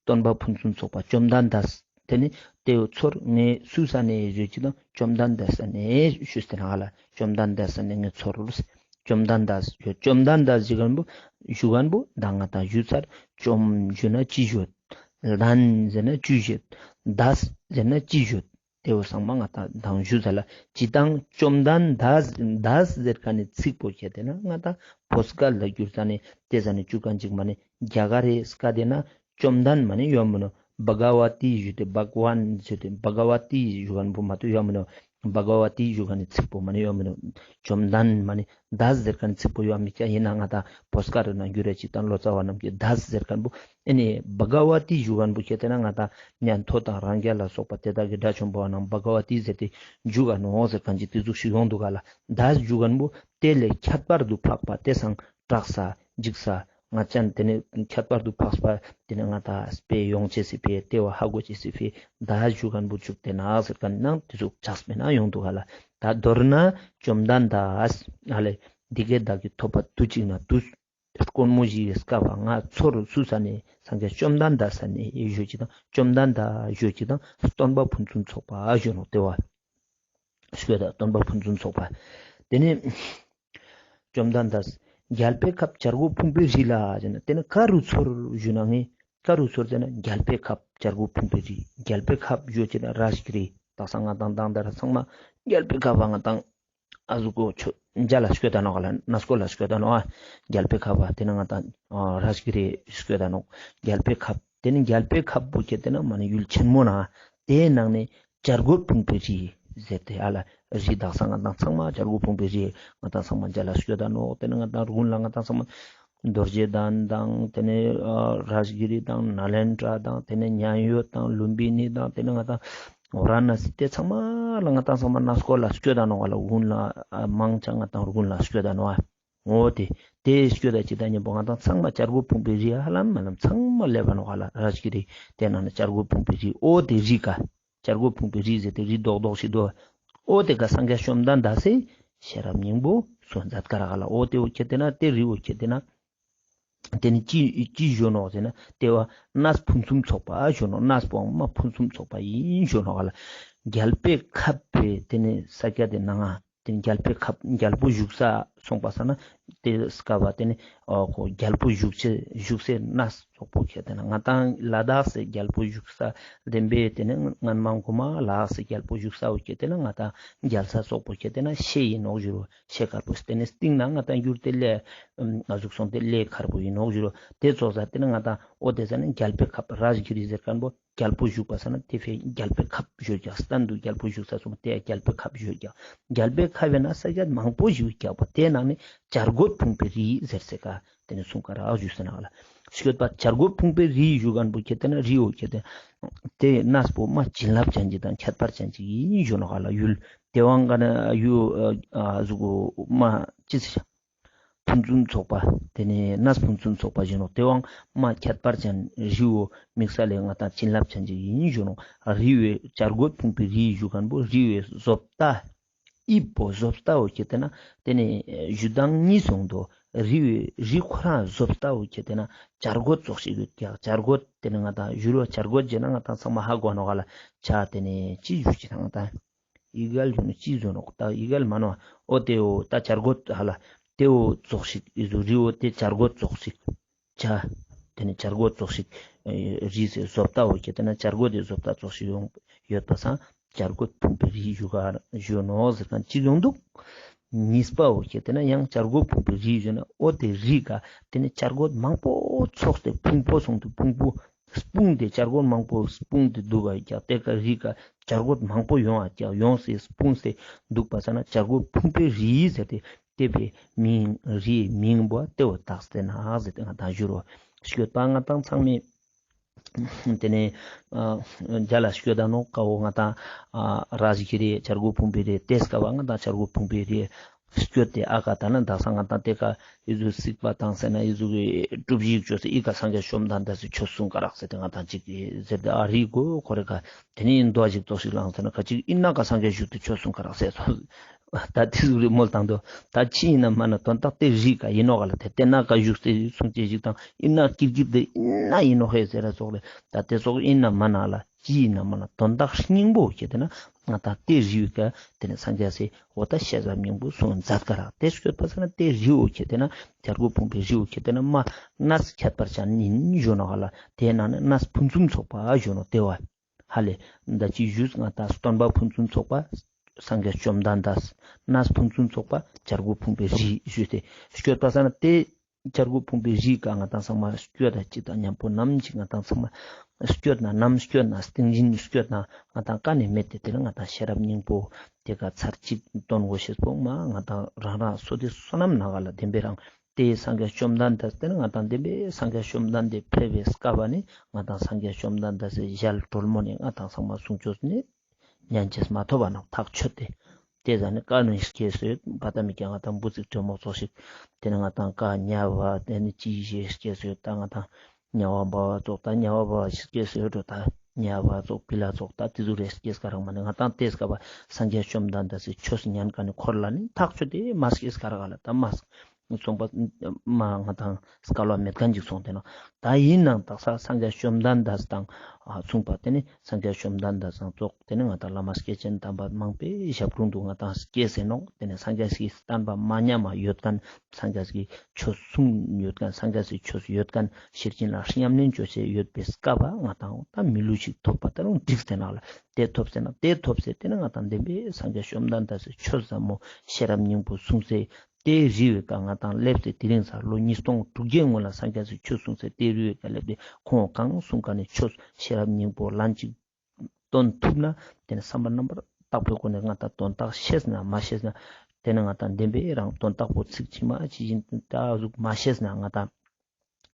སྟོན་པ་ཕུན་སུམ་ཚོགས་པ་བཅོམ་ལྡན་འདས་དེ་ནི་དེ་བོ་ཚོར་ངས་སུ་ས་ནས་ཞུ་ཅིག་དང་བཅོམ་ལྡན་འདས་ས་ནས་ཞུ་སྟེ་ན་ཧ་ལ། བཅོམ་ལྡན་འདས་ས་ནས་ངས་ཚོར། བཅོམ་ལྡན་འདས་བཅོམ་ལྡན་འདས་ཞུ་ཁན་པོ་ཞུ་ཁན་པོ་ད་ང་དང་ཞུ་ཚར། བཅོམ་ཞུ་ན་ཅི་ཞུ། ལྡན་ཟེར་ན་ཅི་ཞུ། འདས་ཟེར་ན་ཅི་ཞུ། དེ་བོ་ཚང་མ་ང་དང་ཞུ་ཚར་ལ། ཅི་དང་བཅོམ་ལྡན་འདས་འདས་ཟེར་ཁན་ནི་ཚིག་པོ་ཁྱེད་དེ་ན་ང་དང་བོད་སྐད་ལ་བསྒྱུར་ས་ནི་དེ་ས་ནི་བཅུ་ཁན་ཅིག་མ་ནི་རྒྱ་གར་རི་སྐད་དེ་ན་བཅོམ་ལྡན་མ་ནི་ཡོད་མི་ནོ། བྷ་ག་ཝ་ཏི་ཞུ་དེ་བྷ་ག་ཝན་ཞུ་དེ་བྷ་ག་ཝ་ཏི་ཞུ་ཁན་པོ་མ་གཏོགས་ཡོད་མི་ནོ། བྷ་ག་ཝ་ཏི་ཞུ་ཁན་ནི་ཚིག་པོ་མ་ནི་ཡོད་མི་ནོ། བཅོམ་ལྡན་མ་ནི་འདས་ཟེར་ཁན་ཚིག་པོ་ཡོད་མི་ཀ་ཡིན་ན་ང་དང་བོད་སྐད་རི་ན་བསྒྱུར་རེ་ཅིག་དང་ལོ་ཙཱ་བ་རྣམས་ཀྱི་འདས་ཟེར་ཁན་པོ་ཨེ་ནི་བྷ་ག་ཝ་ཏི་ཞུ་ཁན་པོ་ཁྱེད་དེ་ན་ང་དང་ཉན་ཐོས་དང་རང་རྒྱལ་ལ་སོགས་པ་དེ་དག་གི་དགྲ་བཅོམ་པ་རྣམས་བྷ་ག་ཝ་ཏི་ཟེར་ཏེ་ཞུ་ག་ནོ་ཟེར་ཁན་ཅིག་དེ་ཟུག་ཞིག་ཡོང་འདུག་ག་ལ། འདས་ཞུ་ཁན་པོ་དེ་ལས་ཁྱད་པར་དུ་འཕགས་པ་དེ་སང་སྐྲག་ས་འཇིགས་ས་ང་ཅན་དེ་ནི་ཁྱད་པར་དུ་འཕགས་པ་དེ་ནི་ང་དང་སྤེ་ཡོང་ཅེས་སི་ཕི་དེ་བོ་ཧ་གོ་ཅེས་སི་ཕི་འདས་ཞུ་ཁན་པོ་བཅུག་སྟེ་ན་ཟེར་ཁན་ནང་དེ་ཟུག་ཆགས་པའི་ནང་ཡོང་འདུག་ག་ལ། ད་མདོར་ན་བཅོམ་ལྡན་འདས་ཨ་ལེ་འདི་གའི་བདག་གིས་ཐོབ་པ་དུས་གཅིག་ན་དུས་དཀོན་མོ་ཞིག་གི་སྐབས་ང་ཚོར་སུ་ས་ནས་སངས་རྒྱས་བཅོམ་ལྡན་འདས་ས་ནས་ཞུ་ཅིག་དང་བཅོམ་ལྡན་འདས་ཞུ་ཅིག་དང་སྟོན་པ་ཕུན་སུམ་ཚོགས་པ་ཞུ་ནོ་དེ་བོ་ཞུ་ད་སྟོན་པ་ཕུན་སུམ་ཚོགས་པ། དེ་ནས་བཅོམ་ལྡན་འདས་རྒྱལ་པོའི་ཁབ་བྱ་རྒོད་ཕུང་པོའི་རི་ལ་ཟེར་ན་དེ་ནི་ག་རུ་ཚོར་ཞུ་ན་ངས་ག་རུ་ཚོར་ཟེར་ན་རྒྱལ་པོའི་ཁབ་བྱ་རྒོད་ཕུང་པོའི་རི་རྒྱལ་པོའི་ཁབ་ཞུ་ཅིག་ན་རཱ་ཇ་གི་རི་དག་ས་ང་དང་དང་དེ་ར་ཚང་མ་རྒྱལ་པོའི་ཁབ་བ་ང་དང་ཨ་ཟུག་གོ་ཆོ་མཇལ་ལ་སྐྱོད་ད་ནོག་ལ་གནས་སྐོར་ལ་སྐྱོད་ད་ནོག་ཨ། རྒྱལ་པོའི་ཁབ་བ་དེ་ནི་ང་དང་ཨ་རཱ་ཇ་གི་རི་སྐྱོད་ད་ནོག་རྒྱལ་པོའི་ཁབ་དེ་ནི་རྒྱལ་པོའི་ཁབ་བོ་ཁྱེད་དེ་ན་མ་ནི་ཡུལ་ཆེན་མོ་ན་དེའི་ནང་ནས་བྱ་རྒོད་ཕུང་པོའི་རི་ཟེར་ཏེ་ཨ་ལ་རི་དག་ས་ང་དང་ཚང་མ་བྱ་རྒོད་ཕུང་པོའི་རི་ང་དང་ཚང་མ་མཇལ་ལ་སྐྱོད་ད་ནོག་དེ་ནི་ང་དང་དགུན་ལ་ང་དང་ཚང་མ་རྡོ་རྗེ་གདན་དང་དེ་ནས་ཨ་རཱ་ཇ་གི་རི་དང་ནཱ་ལེནྡྲ་དང་དེ་ནས་མཉན་ཡོད་དང་ལུམ་བི་ནི་དང་དེ་ནས་ང་དང་ཝ་ར་ཎ་སི་དེ་ཚང་མ་ལ་ང་དང་ཚང་མ་གནས་སྐོར་ལ་སྐྱོད་ད་ནོག་ལ། དགུན་ལ་ཨ་མང་ཆེ་ང་དང་དགུན་ལ་སྐྱོད་ད་ནོག་འོ་དེ་དེ་སྐྱོད་ད་ཅིག་དང་མཉམ་པོ་ང་དང་ཚང་མ་བྱ་རྒོད་ཕུང་པོའི་རི་ཧ་ལམ་མ་ལམ་ཚང་མ་སླེབས་པ་ནོག་ལ། རཱ་ཇ་གི་རི་དེ་ནང་ནས་བྱ་རྒོད་ཕུང་པོའི་རི་འོ་དེ་རི་ཀ་བྱ་རྒོད་ཕུང་པོའི་རི་ཟེར་ཏེ་རི་རྡོག་རྡོག་ཞིག་འདུག་འོ་དེ་ཀ་སངས་རྒྱས་བཅོམ་ལྡན་འདས་སི་ཤེས་རབ་སྙིང་པོ་གསུང་མཛད་ཀ་རག་ལ། འོ་དེ་འོ་ཁྱེད་དེ་ན་དེ་རི་འོ་ཁྱེད་དེ་ན་དེ་ནི་ཅི་ཅི་ཞུ་ནོག་ཟེར་ན་དེ་བ་གནས་ཕུན་སུམ་ཚོགས་པ་ཞུ་ནོག་གནས་པོ་མ་ཕུན་སུམ་ཚོགས་པ་ཡིན་ཞུ་ནོག་ལ། རྒྱལ་པོའི་ཁབ་པའི་དེ་ནི་ས་སྐྱ་དེ་ནང་ང་དེ་ནི་རྒྱལ་པོའི་ཁབ་རྒྱལ་པོ་བཞུགས་ས་སོང་པ་ས་ན་དེ་སྐབས་བ་དེ་ནི་ཨོ་ཁོ་རྒྱལ་པོ་བཞུགས་ཆེ་བཞུགས་སའི་གནས་ཙོགས་པོ་ཁྱེད་དེ་ན་ང་དང་ལ་དྭགས་སི་རྒྱལ་པོ་བཞུགས་ས་བདེན་པའི་དེ་ནི་སྔན་མ་གོ་མ་ལ་དྭགས་སི་རྒྱལ་པོ་བཞུགས་ས་བོ་ཁྱེད་དེ་ན་ང་དང་རྒྱལ་ས་ཙོགས་པོ་ཁྱེད་དེ་ན་ཤེས་ཡིན་ནོག་ཞུ་རུ། ཤེས་དཀར་པོ་སྟེ་ནི་སྟིང་ན་ང་དང་གྱུར་ཏེ་ལེ་ང་ཟུག་སོང་སྟེ་ལེ་དཀར་པོ་ཡིན་ནོག་ཞུ་རུ། དེ་ཙོགས་ས་སྟེ་ནི་ང་དང་འོ་དེ་ས་ནི་རྒྱལ་པོའི་ཁབ་རཱ་ཇ་གི་རི་ཟེར་ཁན་པོ་རྒྱལ་པོ་བཞུགས་པ་ས་ན་དེ་ཕི་རྒྱལ་པོའི་ཁབ་ཞུ་རྒྱག་སྟན་དུ་རྒྱལ་པོ་བཞུགས་ས་སོང་དེ་རྒྱལ་པོའི་ཁབ་ཞུ་རྒྱག་རྒྱལ་པོའི་ཁབ་ཡིན་ན་ས་ཆ་མང་པོ་ཞིག་རྒྱག་པ་དེ་ནང་ནི་བྱ་རྒོད་ཕུང་པོའི་རི་ཟེར་སེ་ཀ་དེ་ནི་གསུངས་ཀ་རག་ཞུ་སེ་ན་ལ། ཤོད་པ་བྱ་རྒོད་ཕུང་པོའི་རི་ཞུ་ཁན་པོ་ཁྱེད་དེ་ན་རི་འོ་ཁྱེད་དེ་དེ་གནས་པོ་མ་བྱིན་རླབས་ཅན་གྱི་དང་ཁྱད་པར་ཅན་གྱི་ཡིན་ཞུ་ནོག་ལ། ཡུལ་དེ་བང་ག་ན་ཡུ་ཨ་ཟུག་མ་ཅི་ཟེར། ཕུན་སུམ་ཚོགས་པ། ཏེ་ནེ་གནས་ཕུན་སུམ་ཚོགས་པ་ཞུ་ནོག། ཏེ་བོའང་མ་ཁྱད་པར་ཅན་རི་བོ་དམིགས་བསལ་ལས་ང་ཏང་བྱིན་རླབས་ཅན་ཅིག་ཨིན་ཞུ་ནོག། རི་བོའི་བྱ་རྒོད་ཕུང་པོའི་རི་ཞུ་ཁན་བོ་རི་བོའི་བཟོ་ལྟ། དབྱིབས་པོ་བཟོ་ལྟ་བོ་ཁྱེར་ཏེ་ན་ཏེ་ནེ་ཞུ་དང་གཉིས་སོང་དོ། རི་བོའི་རི་ཁོ་རང་བཟོ་ལྟ་བོ་ཁྱེར་ཏེ་ན་བྱ་རྒོད་ཙོགས་ཤིག་ཡོད་ཀྱག། བྱ་རྒོད་ཏེ་ནེ་ང་ཏང་ཞུ་རོ་བྱ་རྒོད་ཟེར་ན་ང་ཏང་ཚང་མ་ཧ་གོ་ནོག་ག་ལ། བྱ་ཏེ་ནེ་ཅི་ཞུ་ཅི་ང་ཏང་ཡི་གེ་ལ་ཞུ་ནོག་ཅི་ཞུ་ནོག་ད་ཡི་གེ་ལ་མ་ནོག། འོ་ཏེ་བོ་ད་བྱ་རྒོད་ཧ་ལ་ཏེ་བོ་ཙོགས་ཤིག་ཨི་ཟུག་རི་བོ་ཏེ་བྱ་རྒོད་ཙོགས་ཤིག། བྱ། ཏེ་ནེ་བྱ་རྒོད་ཙོགས་ཤིག། ཨེ་རི་སི་བཟོ་ལྟ་བོ་ཁྱེར་ཏེ་ན་བྱ་རྒོད་དེ་བཟོ་ལྟ་ཙོགས་ཤིག་ཡོང་ཡོད་པ་སང་བྱ་རྒོད་ཕུང་པོའི་རི་ཞུ་ག་ཞུ་ནོག་ཟེར་ཁན་ཅིག་ཡོང་དུག། གཉིས་པ་བོ་ཁྱེར་ཏེ་ན་ཡང་བྱ་རྒོད་ཕུང་པོའི་རི་ཞུ་ན་འོ་ཏེ་རི་ཀ་ཏེ་ནེ་བྱ་རྒོད་མང་པོ་ཚོགས་ཏེ་ཕུང་པོ་སོང་དུག། ཕུང་པོ་སྤུངས་ཏེ་བྱ་རྒོད་མང་པོ་སྤུངས་ཏེ་དུག་ག་ཀྱག། ཏེ་ཀ་རི་ཀ་བྱ་རྒོད་མང་པོ་ཡོང་ང་ཀྱག། ཡོངས་ཏེ་སྤུངས་ཏེ་དུག་པ་སང་ན་བྱ་རྒོད་ཕུང་པོའི་རི་ཟེར་ཏེ་ཏེ་བོའི་མིང་རིའི་མིང་བོ་ཏེ་བོ་བཏགས་ཏེ་ན་ཟེར་ཏེ་ང་ཏང་ཞུ་རོ། སྐྱོད་པ་ང་ཏང་ཚང་མས་ཏེ་ནེ་ཨ་རྒྱ་ལ་སྐྱོད་ད་ནོག་ཀ་བོ་ང་ཏང་ཨ་ར་ཞིག་གི་རེད། བྱ་རྒོད་ཕུང་པོའི་རི་ཏེ་སྐབས་ང་ཏང་བྱ་རྒོད་ཕུང་པོའི་རི་སྐྱོད་དེ་ཨ་ཀ་ད་ན་དག་ས་ང་ཏང་ཏེ་ཀ་ཨི་ཟུག་སྲིད་པ་དང་ཟེར་ན་ཨི་ཟུག་གི་སྒྲུབ་བཞི་ཡིག་ཅོས་ཏེ་ཨི་ཀ་སངས་རྒྱས་བཅོམ་ལྡན་འདས་སི་ཆོས་གསུང་ག་རག་ཟེར་ཏེ་ང་ཏང་ཅིག་ཟེར་ཏེ་ཨ་རི་གོ་ཁོ་རེ་ཀ་ཏེ་ནེ་འདུ་བ་ཞིག་ཙོགས་ཤིག་ལངས་ཟེར་ན་ཁ་ཅིག་ཨིན་ན་ཀ་སངས་རྒྱས་བཞུགས་ཏེ་ཆོས་གསུང་ག་རག་ཟེར་སོང་། ད་ཏེ་ཟུག་རེ་མོལ་བཏང་དོ། ད་ཅི་ཨིན་ན་མ་ན་དོན་དག་ཏེ་རི་ཀ་ཨིན་ནོག་ག་ལ། ཏེ་ཏེ་ན་ཀ་བཞུགས་ཏེ་གསུང་ཅེས་ཤིག་དང་ཨིན་ན་ཀིར་ཀིར་ཏེ་ཨིན་ན་ཨིན་ནོག་ཧེ་ཟེར་ར་ཙོགས་རེ། ད་ཏེ་ཙོགས་ཨིན་ན་མ་ན་ལ་ཅི་ཨིན་ན་མ་ན་དོན་དག་སྙིང་པོ་ཁྱེར་ཏེ་ན་ང་ཏང་ཏེ་རི་བོའི་ཀ་ཏེ་ནེ་སངས་རྒྱས་སི་འོ་ད་ཤེས་རབ་སྙིང་པོ་གསུང་མཛད་ཀ་རག། ཏེ་སྐྱོད་པ་སང་ན་ཏེ་རི་བོ་ཁྱེར་ཏེ་ན་བྱ་རྒོད་ཕུང་པོའི་རི་བོ་ཁྱེར་ཏེ་ན་མ་གནས་ཁྱད་པར་ཅན་ཨིན་ཞུ་ནོག་ག་ལ། ཏེ་ན་ནི་གནས་ཕུན་སུམ་ཚོགས་པ་ཞུ་ནོག་ཏེ་བོ། ཧ་ལེ། ད་ཅི་ཞུས་ང་ཏང་སྟོན་པ་ཕུན་སུམ་ཚོགས་པ་སངས་རྒྱས་བཅོམ་ལྡན་འདས། གནས་ཕུན་སུམ་ཚོགས་པ་བྱ་རྒོད་ཕུང་པོའི་རི་ཞུས་ཏེ་སྐྱོད་པ་སང་ན་ཏེ་བྱ་རྒོད་ཕུང་པོའི་རི་ཀ་ང་ཏང་ཚང་མ་སྐྱོད་ད་ཅི་ད་མཉམ་པོ་ནམ་ཞིག་ང་ཏང་ཚང་མ་སྐྱོད་ན་ནམ་སྐྱོད་ན་སྟིང་ཞིན་སྐྱོད་ན་ང་ཏང་ཀ་ནེ་མེད་དེ་ཏེ་ནེ་ང་ཏང་ཤེས་རབ་སྙིང་པོ་ཏེ་ཀ་ཚར་གཅིག་འདོན་དགོས་ཤེས་པོ་མ་ང་ཏང་རང་རང་བསོད་བདེ་བསོད་ནམས་ནང་ག་ལ་བདེན་པའི་རང་ཏེ་སངས་རྒྱས་བཅོམ་ལྡན་འདས་ཏེ་ནེ་ང་ཏང་བདེན་པའི་སངས་རྒྱས་བཅོམ་ལྡན་འདས་ཕེབས་པའི་སྐབས་ནི་ང་ཏང་སངས་རྒྱས་བཅོམ་ལྡན་འདས་སི་ཞལ་དྲོན་མོ་ནེ་ང་ཏང་ཚང་མ་གསུང་ཆོས་ནི་ཉན་ཅེས་མ་ཐོབ་པ་ནང་ཐག་ཆོད་དེ། ཏེ་ཟ་ནེ་ཀ་ནེ་སྐྱེས་སོ་ཡོད་པ་ད་མི་ཀྱང་ང་ཏང་འབུ་ཚིག་དྲོན་མོ་ཙོགས་ཤིག། ཏེ་ནེ་ང་ཏང་ཀ་ཉ་བ་ཏེ་ནེ་ཅི་ཞིག་སྐྱེས་སོ་ཡོད། ད་ང་ཏང་ཉ་བ་འབའ་བ་ཙོགས་ད་ཉ་བ་འབའ་བ་ཞིག་སྐྱེས་སོ་ཡོད་འགྲོ། ད་ཉ་བ་ཙོགས་བི་ལ་ཙོགས་ད་ཏེ་ཟུག་རེ་སྐྱེས་ཀ་རག་མ་ནེ་ང་ཏང་ཏེ་སྐབས་པ་སངས་རྒྱས་བཅོམ་ལྡན་འདས་སི་ཆོས་ཉན་ཀ་ནེ་འཁོར་ལ་ནི་ཐག་ཆོད་དེ་མ་སྐྱེས་ཀ་རག་ག་ལ། ད་མ་སོང་པ་མ་ང་ཏང་སྐལ་བ་མེད་ཁན་ཅིག་སོང་ཏེ་ནོག། ད་ཨིན་ནའང་དག་ས་སངས་རྒྱས་བཅོམ་ལྡན་འདས་དང་མཚུངས་པ་ཏེ་ནེ་སངས་རྒྱས་བཅོམ་ལྡན་འདས་དང་ཙོགས་ཏེ་ནེ་ང་ཏང་བླ་མ་སྐྱེས་ཆེན་དམ་པ་མང་པོའི་ཞབས་དྲུང་དུ་ང་ཏང་སྐྱེས་སེ་ནོག། ཏེ་ནེ་སངས་རྒྱས་སི་བསྟན་པ་མ་ཉམས་པ་ཡོད་ཁན་སངས་རྒྱས་སི་ཆོས་གསུང་ཡོད་ཁན་སངས་རྒྱས་སི་ཆོས་ཡོད་ཁན་ཤེར་ཕྱིན་ལ་ཉམས་ལེན་ཅོ་ཅེས་ཡོད་པའི་སྐབས་པ་ང་ཏང་ད་མི་ལུས་ཤིག་ཐོབ་པ་ད་རུང་འགྲིག་སྟེ་ནོག་ལ། ཏེ་ཐོབ་སྟེ་ན་ཏེ་ཐོབ་སྟེ་ཏེ་ནེ་ང་ཏང་བདེན་པའི་སངས་རྒྱས་བཅོམ་ལྡན་འདས་སི་ཆོས་ཟབ་མོ་ཤེས་རབ་སྙིང་པོ་གསུངས་སེ། ཏེ་རི་བོའི་ཀ་ང་ཏང་སླེབས་ཏེ་དེ་རིང་ས་ལོ་ཉིས་སྟོང་དྲུག་བརྒྱའི་སྔོན་ལ་སངས་རྒྱས་སི་ཆོས་གསུངས་སེ་ཏེ་རི་བོའི་ཀ་སླེབས་ཏེ་ཁོང་གང་གསུང་ཀ་ནེ་ཆོས་ཤེས་རབ་སྙིང་པོ་ལན་གཅིག་འདོན་ཐུབ་ན་ཏེ་ནེ་བསམ་པ་རྣམ་པར་དག་པའི་སྒོ་ནེ་ང་ཏང་དོན་དག་ཤེས་ན་མ་ཤེས་ན་ཏེ་ནེ་ང་ཏང་བདེན་པའི་རང་དོན་དག་པོ་ཚིག་ཅིག་མ་ཅིག་ཅིག་ད་ཟུག་མ་ཤེས་ན་ང་ཏང་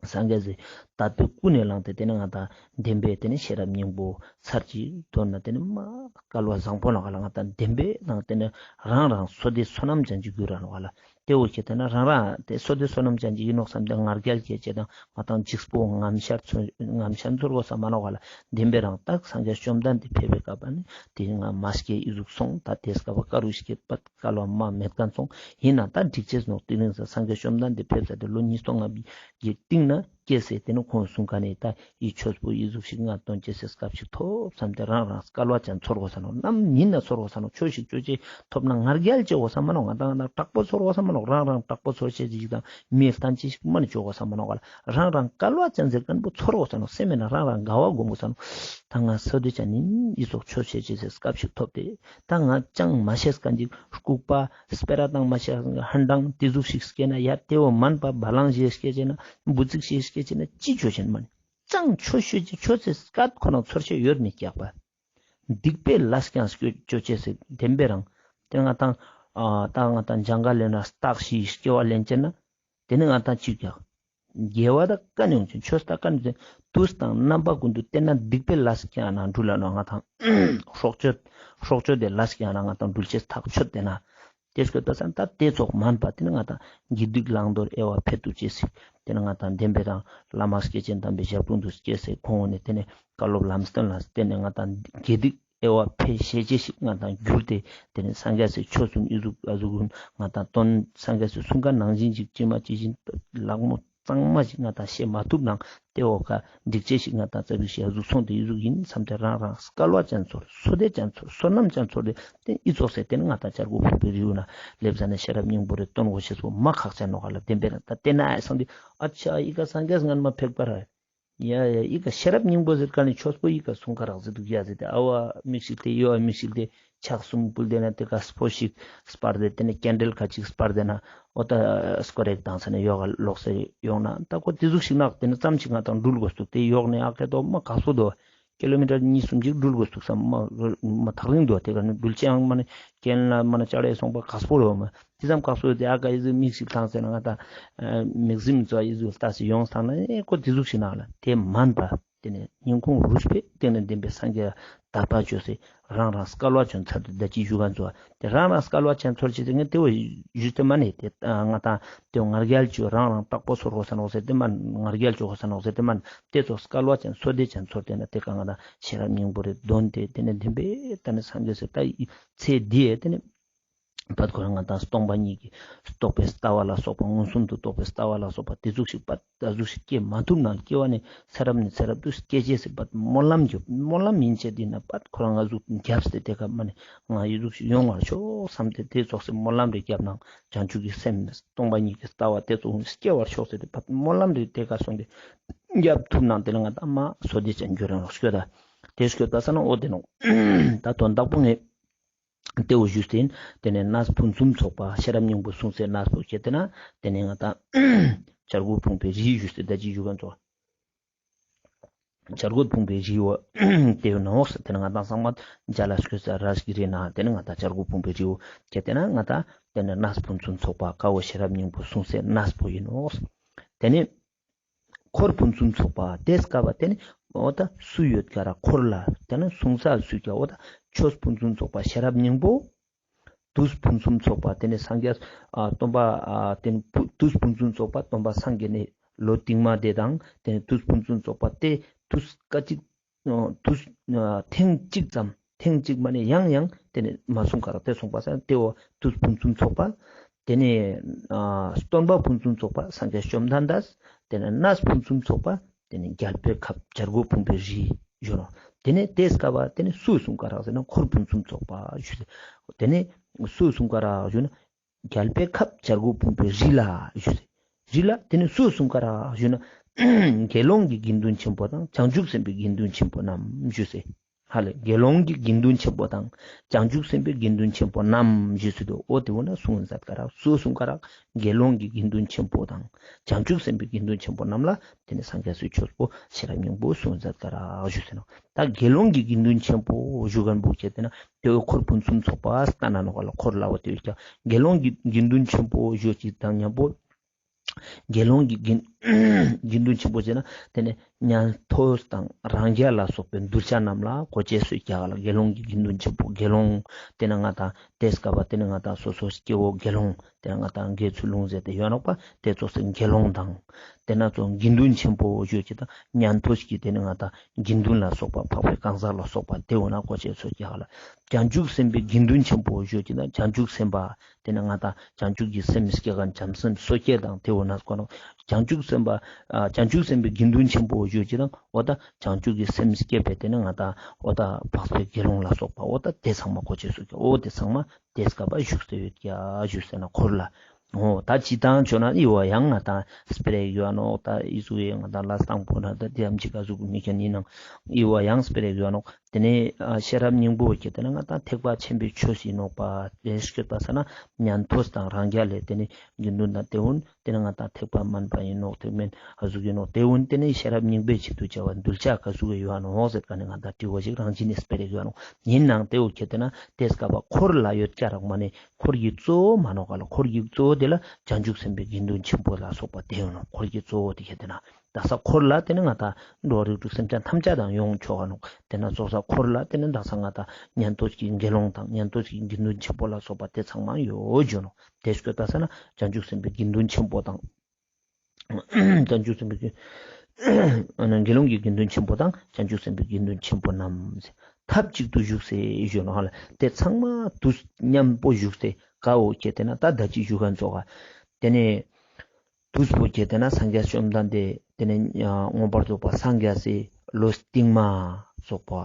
སངས་རྒྱས་སི་དད་པའི་ཀུན་ནས་བསླངས་ཏེ་ཏེ་ནེ་ང་ཏང་བདེན་པའི་ཏེ་ནེ་ཤེས་རབ་སྙིང་པོ་ཚར་གཅིག་འདོན་ན་ཏེ་ནེ་མ་སྐལ་བ་བཟང་པོ་ནང་ག་ལ་ང་ཏང་བདེན་པའི་ནང་ཏེ་ནེ་རང་རང་བསོད་བདེ་བསོད་ནམས་ཅན་ཅིག་གྱུར་ར་ནོག་ག་ལ། ཏེ་བོ་ཁྱེར་ཏེ་ན་རང་རང་ཏེ་བསོད་བདེ་བསོད་ནམས་ཅན་ཅིག་ཨིན་ནོག་བསམ་སྟེ་ང་རྒྱལ་སྐྱེ་ཅེས་དང་ང་ཏང་འཇིགས་པོ་ངམ་ཤ་ཚོར་ངམ་ཤ་ཚོར་དགོས་ས་མ་ནོག་ག་ལ། བདེན་པའི་རང་ཏག་སངས་རྒྱས་བཅོམ་ལྡན་འདས་ཕེབས་པའི་སྐབས་པ་ནི་ཏེ་ང་མ་སྐྱེས་ཨི་ཟུག་སོང་ད་ཏེ་སྐབས་པ་ཀ་རུ་སྐྱེས་པ། སྐལ་བ་མ་མེད་ཁན་སོང་། ཨིན་ན་ད་འགྲིག་ཅེས་ནོག། དེ་རིང་སངས་རྒྱས་བཅོམ་ལྡན་འདས་ཕེབས་ས་དེ་ལོ་ཉིས་སྟོང་ལྔ་བརྒྱའི་སྟིང་ན་སྐྱེས་སེ་ཏེ་ནེ་ཁོང་གསུང་ཀ་ནེ་ད་འི་ཆོས་པོ་འི་ཟུག་ཞིག་ང་འདོན་ཅེས་སི་སྐབས་ཤིག་ཐོབ་བསམ་སྟེ་རང་རང་སྐལ་བ་ཅན་ཚོར་དགོས་ས་ནོག། ནམ་ཉིན་ན་ཚོར་དགོས་ས་ནོག། ཆོས་ཤིག་ཅོ་ཅེས་ཐོབ་ན་ང་རྒྱལ་ཅེས་དགོས་ས་མ་ནོག། ང་ཏང་ང་ཏང་དྲག་པོ་ཚོར་དགོས་ས་མ་ནོག། རང་རང་དྲག་པོ་ཚོར་ཅེས་ཅིག་དང་མི་ལྟན་ཅེས་ཤིག་མ་ནེ་ཅོ་དགོས་ས་མ་ནོག་ག་ལ། རང་རང་སྐལ་བ་ཅན་ཟེར་ཁན་པོ་ཚོར་དགོས་ས་ནོག། སེམས་མེད་ན་རང་རང་དགའ་བ་སྒོམ་དགོས་ས་ནོག། ད་ང་བསོད་བདེ་ཅན་ཨིན་འི་ཙོགས་ཆོས་བྱེད་ཅེས་སི་སྐབས་ཤིག་ཐོབ་སྟེ་ད་ང་ཅང་མ་ཤེས་ཁན་ཅིག་ལྐུགས་པ་སྤེ་ར་དང་མ་ཤེས་ཁན་ཧན་ཏང་ཏེ་ཟུག་ཞིག་སྐྱེས་ན་ཡ་ཏེ་བོ་མན་པ་བ་ལང་ཞིག་སྐྱེས་ཅེ་ན་འབུ་ཚིག་ཞིག་སྐྱེས་ཅེ་ན་ཅི་ཅོ་ཅེན་མན། ཅང་ཆོས་ཤོད་ཅེས་ཆོས་སི་སྐད་ཁོ་རང་ཚོར་ཤེས་ཡོད་མི་ཀྱག་པ། སྡིག་པའི་ལས་ཀྱང་ཅོ་ཅེས་སི་བདེན་པའི་རང་ཏེ་ང་ཏང་ཨ་ད་ང་ཏང་ཇང་ག་ལེན་ན་སྟག་ཤིག་སྐྱེ་བ་ལེན་ཅེ་ན། ཏེ་ནེ་ང་ཏང་ཅི་ཀྱག། དགེ་བ་དང་ཀ་ནེ་ཡོང་ཅེན་ཆོས་དང་ཀ་ནེ་ཡོང་ཅེན་དུས་དང་རྣམ་པ་ཀུན་ཏུ་ཏེ་ན་སྡིག་པའི་ལས་ཀྱང་ན་འགྲུལ་ལ་ནོག་ང་ཏང་། སྲོག་གཅོད་སྲོག་གཅོད་དེ་ལས་ཀྱང་ན་ང་ཏང་འགྲུལ་ཅེས་ཐག་ཆོད་དེ་ན། དེ་སྐོར་ད་ས་ད་དེ་ཚོགས་མན་པ་དེ་ནི་ང་ཏང་དགེ་སྡིག་བླང་དོར་དབྱེ་བ་ཕེ་ཐུབ་ཅེས་ཤིག་དེ་ནི་ང་ཏང་བདེན་པའི་རང་བླ་མ་སྐྱེས་ཆེན་དམ་པའི་ཞབས་དྲུང་དུ་སྐྱེས་སེ་ཁོང་ནས་དེ་ནི་བཀའ་སློབ་ལམ་སྟོན་ལ་བརྟེན་ནས་ང་ཏང་དགེ་སྡིག་དབྱེ་བ་ཕེ་ཤེས་ཅེས་ཤིག་ང་ཏང་གྱུར་ཏེ་དེ་ནི་སངས་རྒྱས་སི་ཆོས་གསུམ་ཨི་ཟུག་ཨ་ཟུག་ང་ཏང་དོན་སངས་རྒྱས་སི་གསུང་ཁན་ནང་བཞིན་ཅིག་ཅི་མ་ཅི་བཞིན་ལག་མོ་གཙང་མ་ཞིག་ང་ཏང་ཤེས་མ་ཐུབ་ནང་དེ་འོ་ཀ་འགྲིག་ཅེས་ཤིག་ང་ཏང་རྩ་བིག་ཤིག་ཨ་ཟུག་སོང་སྟེ་ཨི་ཟུག་ཡིན་བསམ་སྟེ་རང་རང་སྐལ་བ་ཅན་ཚོར་བསོད་བདེ་ཅན་ཚོར་བསོད་ནམས་ཅན་ཚོར་ཏེ་དེ་ཨི་ཙོགས་སེ་དེ་ནི་ང་ཏང་བྱ་རྒོད་ཕུང་པོའི་རི་བོ་ན་སླེབས་ས་ནས་ཤེས་རབ་སྙིང་པོ་རེ་སྟོན་དགོས་ཤེས་པོ་མ་ཁག་ཅན་ནོག་ག་ལ་བདེན་པའི་རང་ད་དེ་ན་ཨེ་སང་དེ་ཨ་ཆ་ཨི་ཀ་སངས་རྒྱས་སྔན་མ་ཕེག་པ་ར། ཡ་ཡ་ཨི་ཀ་ཤེས་རབ་སྙིང་པོ་ཟེར་ཀ་ནི་ཆོས་པོ་ཨི་ཀ་གསུང་ཀ་རག་ཟེར་དུག་ཡ་ཟེར་ཏེ་ཨ་བ་མིག་ཤིག་ཏེ་ཡོ་ཨ་མིག་ཤིག་ཏེ་ཕྱག་གསུམ་ཕུལ་ཏེ་ན་ཏེ་ཀ་སྤོས་ཤིག་སྤར་ཏེ་ཏེ་ནེ་ཀེན་ཌལ་ཁ་ཅིག་སྤར་ཏེ་ན་འོ་ཏ་སྐོར་རེ་ཏང་ས་ནེ་ཡོག་ག་ལོག་སེ་ཡོང་ན་ཏ་ཁོ་ཏེ་ཟུག་ཤིག་ནག་ཏེ་ནེ་ཙམ་ཞིག་ང་དང་དྲུལ་དགོས་དུག་ཏེ་ཡོག་ནེ་ཨ་ཁེ་ཏོ་མ་ཁག་པོ་དོ། ཀི་ལོ་མི་ཊར་གཉིས་གསུམ་ཅིག་དྲུལ་དགོས་དུག་ས་མ་མ་ཐག་རིང་དོ། ཏེ་ཀ་ནེ་དྲུལ་ཅེས་ཡང་མ་ནེ་ཀེན་ལ་མ་ནེ་ཅ་ལེ་སོང་པ་ཁག་པོ་དོ་མ། ཏེ་ཙམ་ཁག་པོ་ཏེ་ཨ་ཀ་ཨི་ཟུག་མིག་ཞིག་ལྷང་སེ་ན་ང་དང་མིག་ཟིམ་ཙོ་ཨི་ཟུག་ལྟ་སེ་ཡོང་སང་ན་ཨེ་ཁོ་ཏེ་ཟུག་ཤིག་ནག་ལ་ཏེ་མན་པ། ཏེ་ནེ་སྙིང་ཁུང་རུས་པའི་གཏིང་ནེ་ལྡན་པའི་སངས་རྒྱས་དད་པ་ཅོས་སེ་རང་རང་སྐལ་བ་ཅན་ཚར་ཏེ་ད་ཅི་ཞུ་ག་ཙོ་ཏེ་རང་རང་སྐལ་བ་ཅན་ཚར་ཅེས་ཏེ་ངས་ཏེ་བོ་ཞུས་ཏེ་མ་ནེ་ཏེ་ང་དང་ཏེ་ང་རྒྱལ་ཅོ་རང་རང་དྲག་པོ་ཚོར་དགོས་ས་ནོག་ཟེར་ཏེ་མན། ང་རྒྱལ་ཅོ་དགོས་ས་ནོག་ཟེར་ཏེ་མན། ཏེ་ཚོ་སྐལ་བ་ཅན་བསོད་བདེ་ཅན་ཚོར་ཏེ་ན་ཏེ་ཀ་ང་དང་ཤེས་རབ་སྙིང་པོ་རེ་འདོན་ཏེ་ཏེ་ནེ་ལྡན་པའི་ད་ནི་སངས་རྒྱས་སི་ད་ཚེ་འདིའི་ཏེ་ནེ་པད་ཁོ་རང་ང་དང་སྟོང་པ་ཉིད་ཀྱི་རྟོགས་པའི་ལྟ་བ་ལ་སོགས་པ་མངོན་སུམ་དུ་རྟོགས་པའི་ལྟ་བ་ལ་སོགས་པ་ཏེ་ཟུག་ཤིག་པད་ད་ཟུག་ཤིག་སྐྱེ་མ་ཐུབ་ན་སྐྱེ་བ་ནེ་ཚེ་རབས་ནེ་ཚེ་རབས་དུ་སྐྱེ་ཅེས་སི་པད་སྨོན་ལམ་གྱི་སྨོན་ལམ་ཡིན་ཅེས་ཏེ་ན་པད་ཁོ་རང་ང་ཟུག་རྒྱབ་སྟེ་ཏེ་ཀ་མ་ནེ་ང་ཨི་ཟུག་ཤིག་ཡོང་བར་ཤོག་བསམ་སྟེ་ཏེ་ཙོགས་སི་སྨོན་ལམ་རེ་རྒྱབ་ན་བྱང་ཆུབ་ཀྱི་སེམས་སྟོང་པ་ཉིད་ཀྱི་ལྟ་བ་ཏེ་ཙོགས་སྐྱེ་བར་ཤོག་ཟེར་ཏེ་པད་སྨོན་ལམ་རེ་ཏེ་ཀ་སོང་སྟེ་རྒྱབ་ཐུབ་ན་ཏེ་ལ་ང་དང་མ་བསོད་བདེ་ཅན་འགྱུར་རང་ཤོད་ད། ཏེ་ཤོད་ད་ས་ན་འོ་ཏེ་ནོ་ད་དོན་དག་པོ་ངས། ཏེ་བོ་ཞུས་ཏེ་ཡིན། ཏེ་ནེ་གནས་ཕུན་སུམ་ཚོགས་པ་ཤེས་རབ་སྙིང་པོ་གསུངས་སེ་གནས་པོ་ཁྱེར་ཏེ་ན་ཏེ་ནེ་ང་དང་བྱ་རྒོད་ཕུང་པོའི་རི་ཞུས་ཏེ་ད་ཅི་ཞུ་ག་ཙོ། བྱ་རྒོད་ཕུང་པོའི་རི་བོ་ཏེ་ཡོད་ནོག་ཟེར་ཏེ་ན་ང་དང་ཚང་མ་མཇལ་ལ་སྐྱོད་ས་ར་ཤི་རི་ན་ཏེ་ནེ་ང་དང་བྱ་རྒོད་ཕུང་པོའི་རི་བོ་ཁྱེར་ཏེ་ན་ང་དང་ཏེ་ནེ་གནས་ཕུན་སུམ་ཚོགས་པ་ཀ་བོ་ཤེས་རབ་སྙིང་པོ་གསུངས་སེ་གནས་པོ་ཡིན་ནོག་ཟེར། ཏེ་ནེ་འཁོར་ཕུན་སུམ་ཚོགས་པ་ཏེ་སྐབས་པ་ཏེ་ནེ་འོ་ད་སུ་ཡོད་ཀ་ར་འཁོར་ལ་ཏེ་ནེ་གསུང་ས་སུ་ཀ་འོ་ད་ཆོས་ཕུན་སུམ་ཚོགས་པ་ཤེས་རབ་སྙིང་པོ། དུས་ཕུན་སུམ་ཚོགས་པ་ཏེ་ནེ་སངས་རྒྱས་ཨ་སྟོན་པ་ཨ་ཏེ་ནེ་དུས་ཕུན་སུམ་ཚོགས་པ་སྟོན་པ་སངས་རྒྱས་ནེ་ལོ་སྟིང་མ་ཏེ་དང་ཏེ་ནེ་དུས་ཕུན་སུམ་ཚོགས་པ་ཏེ་དུས་སྐད་ཅིག་དུས་ཨ་ཐེངས་གཅིག་ཙམ་ཐེངས་གཅིག་མ་ནེ་ཡང་ཡང་ཏེ་ནེ་མ་གསུང་ཀ་ར་ཏེ་གསུངས་པ་ས་ཏེ་བོ་དུས་ཕུན་སུམ་ཚོགས་པ། ཏེ་ནེ་ཨ་སྟོན་པ་ཕུན་སུམ་ཚོགས་པ་སངས་རྒྱས་བཅོམ་ལྡན་འདས། ཏེ་ནེ་གནས་ཕུན་སུམ་ཚོགས་པ། ཏེ་ནེ་རྒྱལ་པོའི་ཁབ་བྱ་རྒོད་ཕུང་པོའི་རི་ཞུ་ནོག། ཏེ་ནེ་ཏེ་སྐབས་པ་ཏེ་ནེ་སུ་གསུང་ཀ་རག་ཟེར་ན་འཁོར་ཕུན་སུམ་ཚོགས་པ་ཞུ་ཟེར། ཏེ་ནེ་སུ་གསུང་ཀ་རག་ཞུ་ན་རྒྱལ་པོའི་ཁབ་བྱ་རྒོད་ཕུང་པོའི་རི་ལ་ཞུ་ཟེར། རི་ལ་ཏེ་ནེ་སུ་གསུང་ཀ་རག་ཞུ་ན་དགེ་སློང་གི་དགེ་འདུན་ཆེན་པོ་དང་བྱང་ཆུབ་སེམས་དཔའི་དགེ་འདུན་ཆེན་པོ་རྣམས་ཞུ་ཟེར། ཧ་ལེ་དགེ་སློང་གི་དགེ་འདུན་ཆེན་པོ་དང་བྱང་ཆུབ་སེམས་དཔའི་དགེ་འདུན་ཆེན་པོ་རྣམས་ཞུ་ཟེར་དུ་འོ་ཏེ་བོ་ན་གསུང་མཛད་ཀ་རག་སུ་གསུང་ཀ་རག་དགེ་སློང་གི་དགེ་འདུན་ཆེན་པོ་དང་བྱང་ཆུབ་སེམས་དཔའི་དགེ་འདུན་ཆེན་པོ་རྣམས་ལ་ཏེ་ནེ་སངས་རྒྱས་སི་ཆོས་པོ་ཤེས་རབ་སྙིང་པོ་གསུང་མཛད་ཀ་རག་ཞུ་ཟེར་ནོག། ད་དགེ་སློང་གི་དགེ་འདུན་ཆེན་པོ་ཞུ་ཁན་བོ་ཁྱེར་ཏེ་ན་ཏེ་བོ་འཁོར་ཕུན་སུམ་ཚོགས་པ་སྟན་ན་ནོག་ག་ལ་འཁོར་ལ་བ་ཏེ་བོ་ཀྱང་དགེ་སློང་གི་དགེ་འདུན་ཆེན་པོ་ཞུ་ཅིག་དང་མཉམ་པོ། དགེ་སློང་གི་དགེ་དགེ་འདུན་ཆེན་པོ་ཟེར་ན་ཏེ་ནེ་ཉན་ཐོས་དང་རང་རྒྱལ་ལ་སོགས་པའི་གདུལ་བྱ་རྣམས་ལ་གོ་ཅེས་སུ་ཀ་ག་ལ་དགེ་སློང་གི་དགེ་འདུན་ཆེན་པོ་དགེ་སློང་ཏེ་ནེ་ང་དང་ཏེ་སྐབས་པ་ཏེ་ནེ་ང་དང་སོ་སོ་སྐྱེ་བོ་དགེ་སློང་ཏེ་ནེ་ང་དང་དགེ་ཚུལ་སློང་ཟེར་ཏེ་ཡོད་ནོག་པ་ཏེ་ཙོགས་སེ་དགེ་སློང་དང་ཏེ་ནེ་ཙོགས་དགེ་འདུན་ཆེན་པོ་ཞུ་ཅིག་དང་ཉན་ཐོས་ཀྱི་ཏེ་ནེ་ང་དང་དགེ་འདུན་ལ་སོགས་པ་འཕགས་པའི་གང་ཟག་ལ་སོགས་པ་ཏེ་འོ་ན་གོ་ཅེས་སུ་ཀ་ག་ལ་བྱང་ཆུབ་སེམས་དཔའི་དགེ་འདུན་ཆེན་པོ་ཞུ་ཅིག་དང་བྱང་ཆུབ་སེམས་དཔའ། ཏེ་ནེ་ང་དང་བྱང་ཆུབ་ཀྱི་སེམས་སྐྱེ་ཁན་བྱམས་སེམས་བསོད་བདེ་དང་ཏེ་འོ་ན་གོ་ནོག། བྱང་ཆུབ་སེམས་དཔའ་ཨ་བྱང་ཆུབ་སེམས་དཔའི་དགེ་འདུན་ཆེན་པོ་ཞུ་ཅིག་དང་འོ་ད་བྱང་ཆུབ་ཀྱི་སེམས་སྐྱེ་བའི་ཏེ་ནེ་ང་དང་འོ་ད་འཕགས་པའི་དགེ་སློང་ལ་སོགས་པ་འོ་ད་ཏེ་ཚང་མ་གོ་ཅེས་སུ་ཀ་འོ་ཏེ་ཚང་མ་ཏེ་སྐབས་པ་བཞུགས་སེ་ཡོད་ཀ་བཞུགས་སེ་ན་འཁོར་ལ། འོ་ད་ཅི་དང་ཆོ་ན་ཨི་བོ་ཡང་ང་དང་སྤེ་ར་ཡོད་ནོག། ད་ཨི་ཟུག་ཡང་ང་དང་ལ་སྟངས་པོ་ན་ད་ཏེ་ཡང་ཅིག་ག་ཟུག་མི་ཁྱེར་ཡིན་ནང་ཨི་བོ་ཡང་སྤེ་ར་ཡོད་ནོག། ཏེ་ནེ་ཨ་ཤེས་རབ་སྙིང་པོ་ཁྱེར་ཏེ་ན་ང་དང་ཐེག་པ་ཆེན་པོའི་ཆོས་ཡིན་ནོག་པ། ཏེ་སྐྱོད་པ་ས་ན་ཉན་ཐོས་དང་རང་རྒྱལ་ལས་ཏེ་ནེ་དགེ་འདུན་དང་ཏེ་འོ་ན་ཏེ་ནེ་ང་དང་ཐེག་པ་དམན་པ་ཡིན་ནོག། ཐེག་དམན་ཨ་ཟུག་ཡིན་ནོག། ཏེ་འོ་ན་ཏེ་ནེ་ཤེས་རབ་སྙིང་པོའི་ཆེད་དུ་བྱ་བ་གདུལ་བྱ་ག་ཟུག་ཡོད་ནོག་ཟེར་ཀ་ནེ་ང་དང་དྲི་བ་ཞིག་རང་བཞིན་ནེ་སྤེ་ར་ཡོད་ནོག། ཡིན་ནང་ཏེ་འོ་ཁྱེར་ཏེ་ན་ཏེ་སྐབས་པ་འཁོར་ལ་ཡོད་ཀ་རག་མ་ནེ་འཁོར་གྱི་གཙོ་བོ་མ་ནོག་ག་ལ་འཁོར་གྱི་གཙོ་བོ་ དེ་ལ་བྱང་ཆུབ་སེམས་དཔའི་དགེ་འདུན་ཆེན་པོ་ལ་སོགས་པ་དེ་ཡོད་ནོག། འཁོར་གྱི་གཙོ་བོ་དེ་ཁྱེད་དེ་ན་དག་ས་འཁོར་ལ་དེ་ནི་ང་དང་འགྲོ་བ་རིགས་དྲུག་སེམས་ཅན་ཐམས་ཅད་དང་ཡོང་ཆོག་ག་ནོག། དེ་ན་ཚོགས་ས་འཁོར་ལ་དེ་ནི་དག་ས་ང་དང་ཉན་ཐོས་ཀྱི་དགེ་སློང་དང་ཉན་ཐོས་ཀྱི་དགེ་འདུན་ཆེན་པོ་ལ་སོགས་པ་དེ་ཚང་མ་ཡོད་ཞུ་ནོག། དེ་སྐྱོད་པ་ས་ན་བྱང་ཆུབ་སེམས་དཔའི་དགེ་འདུན་ཆེན་པོ་དང་། བྱང་ཆུབ་སེམས་དཔའི་དགེ་སློང་གི་དགེ་འདུན་ཆེན་པོ་དང་བྱང་ཆུབ་སེམས་དཔའི་དགེ་འདུན་ཆེན་པོ་རྣམས་ཐབས་གཅིག་ཏུ་བཞུགས་སེ་ཞུ་ནོག་ཧ་ལ། དེ་ཚང་མ་དུས་མཉམ་པོ་བཞུགས་སེ་ཀ་བོ་ཁྱེད་དེ་ན་ད་ད་ཅི་ཞུ་མཁན་ཚོགས་ཀ་དེ་ནས། དུས་པོ་ཁྱེད་དེ་ན་སངས་རྒྱས་བཅོམ་ལྡན་འདས་དེ་ནས་མངོན་པར་རྫོགས་པ་སངས་རྒྱས་སི་ལོ་སྟིང་མ་སོགས་པ།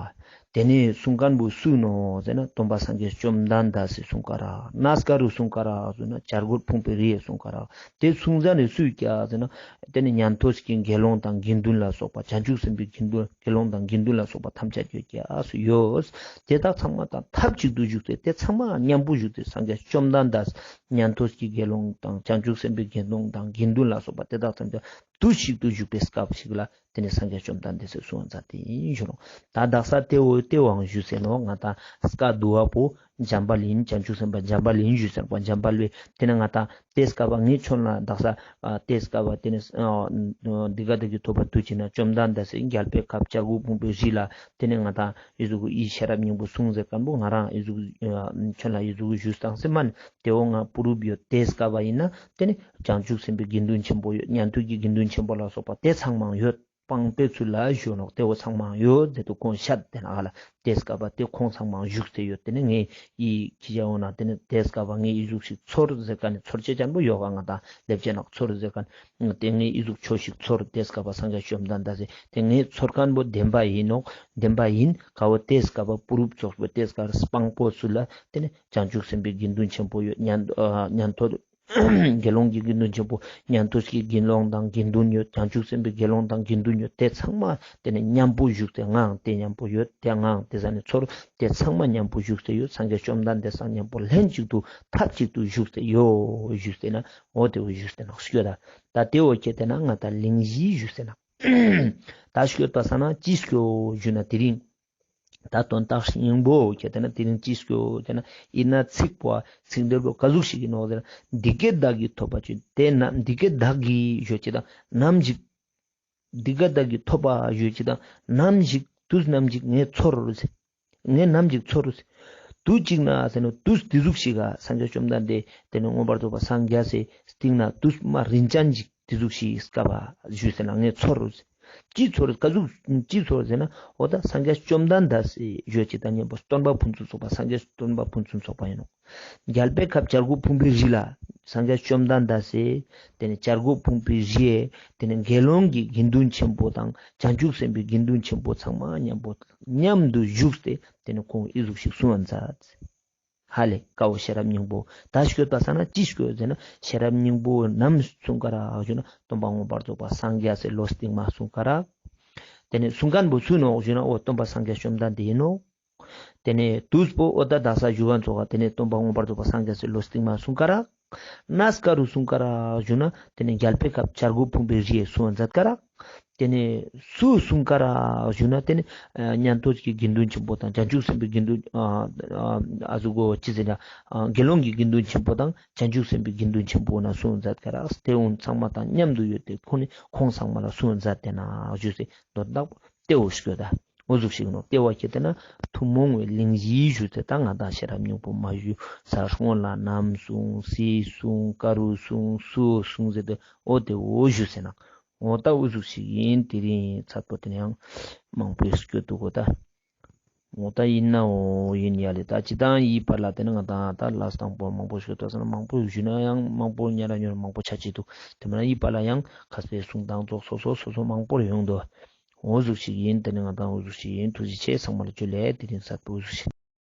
དེ་ནས་གསུང་མཁན་པོ་སུ་ནོག་ཟེར་ན་སྟོན་པ་སངས་རྒྱས་བཅོམ་ལྡན་འདས་སི་གསུང་ཀ་རག། གནས་ག་རུ་གསུང་ཀ་རག་ཟེར་ན་བྱ་རྒོད་ཕུང་པོའི་རིའི་གསུང་ཀ་རག། དེ་གསུང་མཁན་ནི་སུ་ཀྱག་ཟེར་ན་དེ་ནས་ཉན་ཐོས་ཀྱི་དགེ་སློང་དང་དགེ་འདུན་ལ་སོགས་པ་བྱང་ཆུབ་སེམས་དཔའི་དགེ་འདུན་དགེ་སློང་དང་དགེ་འདུན་ལ་སོགས་པ་ཐམས་ཅད་ཀྱི་ཀྱག་སུ་ཡོད། དེ་དག་ཚང་མ་དང་ཐབས་གཅིག་ཏུ་བཞུགས་ཏེ་དེ་ཚང་མ་མཉམ་པོ་བཞུགས་ཏེ་སངས་རྒྱས་བཅོམ་ལྡན་འདས་ཉན་ཐོས་ཀྱི་དགེ་སློང་དང་བྱང་ཆུབ་སེམས་དཔའི་དགེ་སློང་དང་དགེ་འདུན་ལ་སོགས་པ་དེ་དག་ཐམས་ཅད་དུས་གཅིག་ཏུ་བཞུགས་པའི་སྐབས་ཤིག་ལ་དེ་ནས་སངས་རྒྱས་བཅོམ་ལྡན་འདས་སི་གསུང་མཛད་དེ་ཡིན་ཞུ་ནོག། ད་དག་ས་དེ་བོ་དེ་བོའང་ཞུས་ཟེར་ནོག། ང་དང་སྐད་བསྡུ་བ་པོ་འཇམ་དཔལ་ཡིན། བྱང་ཆུབ་སེམས་དཔའ་འཇམ་དཔལ་ཡིན་ཞུས་ཟེར་བ་འཇམ་དཔལ་བས་དེ་ནས་ང་དང་དེ་སྐབས་ངའི་ཆོན་ལ་དག་ས་དེ་སྐབས་དེ་ནས་འདི་ག་བདག་གིས་ཐོབ་པ་དུས་གཅིག་ན་བཅོམ་ལྡན་འདས་སི་རྒྱལ་པོའི་ཁབ་བྱ་རྒོད་ཕུང་པོའི་རི་ལ་དེ་ནས་ང་དང་ཨི་ཟུག་ཨི་ཤེས་རབ་སྙིང་པོ་གསུངས་ཟེར་མཁན་པོ་ང་རང་ཨི་ཟུག་ཆོན་ལ་ཨི་ཟུག་ཞུས་བཏང་སེ་མན། དེ་བོ་ང་པུ་རུབ་ཡོད། དེ་སྐབས་ཡིན་ན་དེ་ནི་བྱང་ཆུབ་སེམས་དཔའི་དགེ་འདུན་ཆེན་པོ་ཡོད། ཉན་ཐོས་ཀྱི་དགེ་འདུན་ཆེན་པོ་ལ་སོགས་པ་དེ་ཚང་མ་ཡོད། སྤངས་པའི་ཚུལ་ལ་ཞུ་ནོག། དེ་བོ་ཚང་མ་ཡོད་ཟེར་དུ་ཁོང་ཤད་དེ་ན་ཧ་ལ། དེ་སྐབས་དེ་ཁོང་ཚང་མ་བཞུགས་ཏེ་ཡོད། དེ་ནི་ངས་ཨི་ཁྱི་ཇ་འོ་ན་དེ་ནི་དེ་སྐབས་ངས་ཨི་ཟུག་ཞིག་ཚོར་ཟེར་མཁན་ནི་ཚོར་ཅེས་ཅན་པོ་ཡོད་ག་ང་དང་ལེབ་ཅེས་ནག་ཚོར་ཟེར་མཁན། དེ་ངས་ཨི་ཟུག་ཆོས་ཤིག་ཚོར། དེ་སྐབས་སངས་རྒྱས་བཅོམ་ལྡན་འདས་སི་དེ་ངས་ཚོར་མཁན་པོ་བདེན་པ་ཡིན་ནོག། བདེན་པ་ཡིན། ཀ་བོ་དེ་སྐབས་པུ་རུབ་ཚོགས་པོ་དེ་སྐབས་སྤངས་པོ་ཚུལ་ལ་དེ་ནི་བྱང་ཆུབ་སེམས་དཔའི་དགེ་འདུན་ཆེན་པོ་ཡོད། ཉན་ཨ་ཉན་ཐོས་དགེ་སློང་གི་དགེ་འདུན་ཆེན་པོ་ཉན་ཐོས་ཀྱི་དགེ་སློང་དང་དགེ་འདུན་ཡོད། བྱང་ཆུབ་སེམས་དཔའི་དགེ་སློང་དང་དགེ་འདུན་ཡོད། དེ་ཚང་མ་དེ་ནི་མཉམ་པོ་བཞུགས་ཏེ་ངའང་དེ་མཉམ་པོ་ཡོད། དེ་ངའང་དེ་ས་ནས་ཚོར། དེ་ཚང་མ་མཉམ་པོ་བཞུགས་ཏེ་ཡོད། སངས་རྒྱས་བཅོམ་ལྡན་འདས་སང་མཉམ་པོ་ལྷན་ཅིག་ཏུ་ཐབས་ཅིག་ཏུ་བཞུགས་ཏེ་ཡོད་ཞུས་ཏེ་ན། འོ་དེ་བོ་ཞུས་ཏེ་ན་སྐྱོད་ད། ད་དེ་བོ་ཁྱེད་དེ་ན་ང་དང་གླེང་གཞི་ཞུས་ཏེ་ན། ད་སྐྱོད་པ་ས་ན་ཅི་སྐྱོད་ཞུ་ན་དེ་རིང་ད་དོན་དག་སྙིང་པོ་ཁྱེད་དེ་ན་དེ་རིང་ཅི་སྐྱོད་དེ་ན་ཡིན་ན་ཚིག་པོ་ཚིག་འདིར་པོ་ག་ཟུག་ཞིག་ཡིན་ནོག་ཟེར་ན། འདི་སྐད་བདག་གིས་ཐོས་པ་ཅི། དེ་ན་འདི་སྐད་བདག་གིས་ཞུ་ཅི་དང་ནམ་ཞིག་འདི་སྐད་བདག་གིས་ཐོས་པ་ཞུ་ཅི་དང་ནམ་ཞིག་དུས་ནམ་ཞིག་ངས་ཚོར་ཟེར། ངས་ནམ་ཞིག་ཚོར། དུས་གཅིག་ན་ཟེར་ན་དུས་དེ་ཟུག་ཞིག་ག་སངས་རྒྱས་བཅོམ་ལྡན་འདས་དེ་ནི་མངོན་པར་རྫོགས་པ་སངས་རྒྱས་སི་སྟིང་ན་དུས་མ་རིན་ཅན་ཞིག་དེ་ཟུག་ཞིག་སྐབས་ཞུས་ཟེར་ན་ངས་ཚོར། ཅི་ཚོར་ག་ཟུག་ཅི་ཚོར་ཟེར་ན་འོ་ད་སངས་རྒྱས་བཅོམ་ལྡན་འདས་སི་ཞུ་ཅི་དང་མཉམ་པོ་སྟོན་པ་ཕུན་སུམ་ཚོགས་པ་སངས་རྒྱས་སྟོན་པ་ཕུན་སུམ་ཚོགས་པ་ཡིན་ནོག། རྒྱལ་པོའི་ཁབ་བྱ་རྒོད་ཕུང་པོའི་རི་ལ་སངས་རྒྱས་བཅོམ་ལྡན་འདས་སི་དེ་ནི་བྱ་རྒོད་ཕུང་པོའི་རིའི་དེ་ནི་དགེ་སློང་གི་དགེ་འདུན་ཆེན་པོ་དང་བྱང་ཆུབ་སེམས་དཔའི་དགེ་འདུན་ཆེན་པོ་ཚང་མ་མཉམ་པོ་མཉམ་དུ་བཞུགས་ཏེ་དེ་ནི་ཁོང་ཨི་ཟུག་ཞིག་གསུང་བ་མཛད། ཧ་ལེ་ཀ་བོ་ཤེས་རབ་སྙིང་པོ། ད་སྐྱོད་པ་ས་ན་ཅི་སྐྱོད་ཟེར་ན་ཤེས་རབ་སྙིང་པོ་ནམ་གསུང་ཀ་རག་ཞུ་ན་སྟོན་པ་མངོན་པར་རྫོགས་པ་སངས་རྒྱས་སི་ལོ་སྟིང་མ་གསུང་ཀ་རག། དེ་ནི་གསུང་མཁན་པོ་སུ་ནོག་ཞུ་ན་འོ་སྟོན་པ་སངས་རྒྱས་བཅོམ་ལྡན་འདས་ཡིན་ནོག། དེ་ནས་དུས་པོ་འོ་ད་དག་ས་ཞུ་བ་ཚོགས་དེ་ནས་སྟོན་པ་མངོན་པར་རྫོགས་པ་སངས་རྒྱས་སི་ལོ་སྟིང་མ་གསུང་ཀ་རག། གནས་ག་རུ་གསུང་ཀ་རག་ཞུ་ན་དེ་ནས་རྒྱལ་པོའི་ཁབ་བྱ་རྒོད་ཕུང་པོའི་རིའི་གསུང་བ་མཛད་ཀ་རག། དེ་ནས་སུ་གསུང་ཀ་རག་ཞུ་ན་དེ་ནས་ཉན་ཐོས་ཀྱི་དགེ་འདུན་ཆེན་པོ་དང་བྱང་ཆུབ་སེམས་དཔའི་དགེ་འདུན་ཨ་ཟུག་གོ་ཅི་ཟེར་ན་དགེ་སློང་གི་དགེ་འདུན་ཆེན་པོ་དང་བྱང་ཆུབ་སེམས་དཔའི་དགེ་འདུན་ཆེན་པོ་ན་གསུང་བ་མཛད་ཀ་རག། དེ་འུན་ཚང་མ་དང་མཉམ་དུ་ཡོད་དེ་ཁོང་ནི་ཁོང་ཚང་མ་ལ་གསུང་བ་མཛད་དེ་ན་ཞུས་སེ་དོན་དག་པོ་དེ་འོ་ཞིག་ཡོད་ད། འོ་ཟུག་ཞིག་ནོ། དེ་བ་ཁྱེད་དེ་ན་ཐུན་མོང་བའི་གླེང་གཞི་ཞུས་ཏེ་ད་ང་དང་ཤེས་རབ་སྙིང་པོ་མ་ཞུས་ས་སྔོན་ལ་ནམ་གསུངས་སུས་གསུངས་ག་རུ་གསུངས་སུ་གསུངས་ཟེར་ཏེ་འོ་དེ་འོ་ཞུས་ཟེར་ན། འོ་ད་འོ་ཟུག་ཞིག་ཡིན། དེ་རིང་ཚར་པོ་དེ་ནས་ཡང་མང་པོ་སྐྱོད་འདུག་གོ་ད། འོ་ད་ཡིན་ན་འོ་ཡིན་ཡ་ལེ། ད་ཅི་དང་ཡི་བར་ལ་དེ་ནི་ང་དང་ད་ལ་སྟངས་པོ་མང་པོ་སྐྱོད་འདུག་ཟེར་ན་མང་པོ་ཞུས་ན་ཡང་མང་པོ་ཉ་ར་ཉོ་ར་མང་པོ་ཆ་ཅི་འདུག། དེ་མ་ན་ཡི་བར་ལ་ཡང་ཁ་སྤེ་གསུང་དང་ཚོགས་སོ་སོ་སོ་སོ་མང་པོ་ཡོང་འདུག། འོ་ཟུག་ཞིག་ཡིན། དེ་ནི་ང་དང་འོ་ཟུག་ཞིག་ཡིན། ཐུགས་རྗེ་ཆེ། ཚང་མ་ལ་ཇུ་ལེ། དེ་རིང་ཚར་པོ་འོ་ཟུག་ཞིག།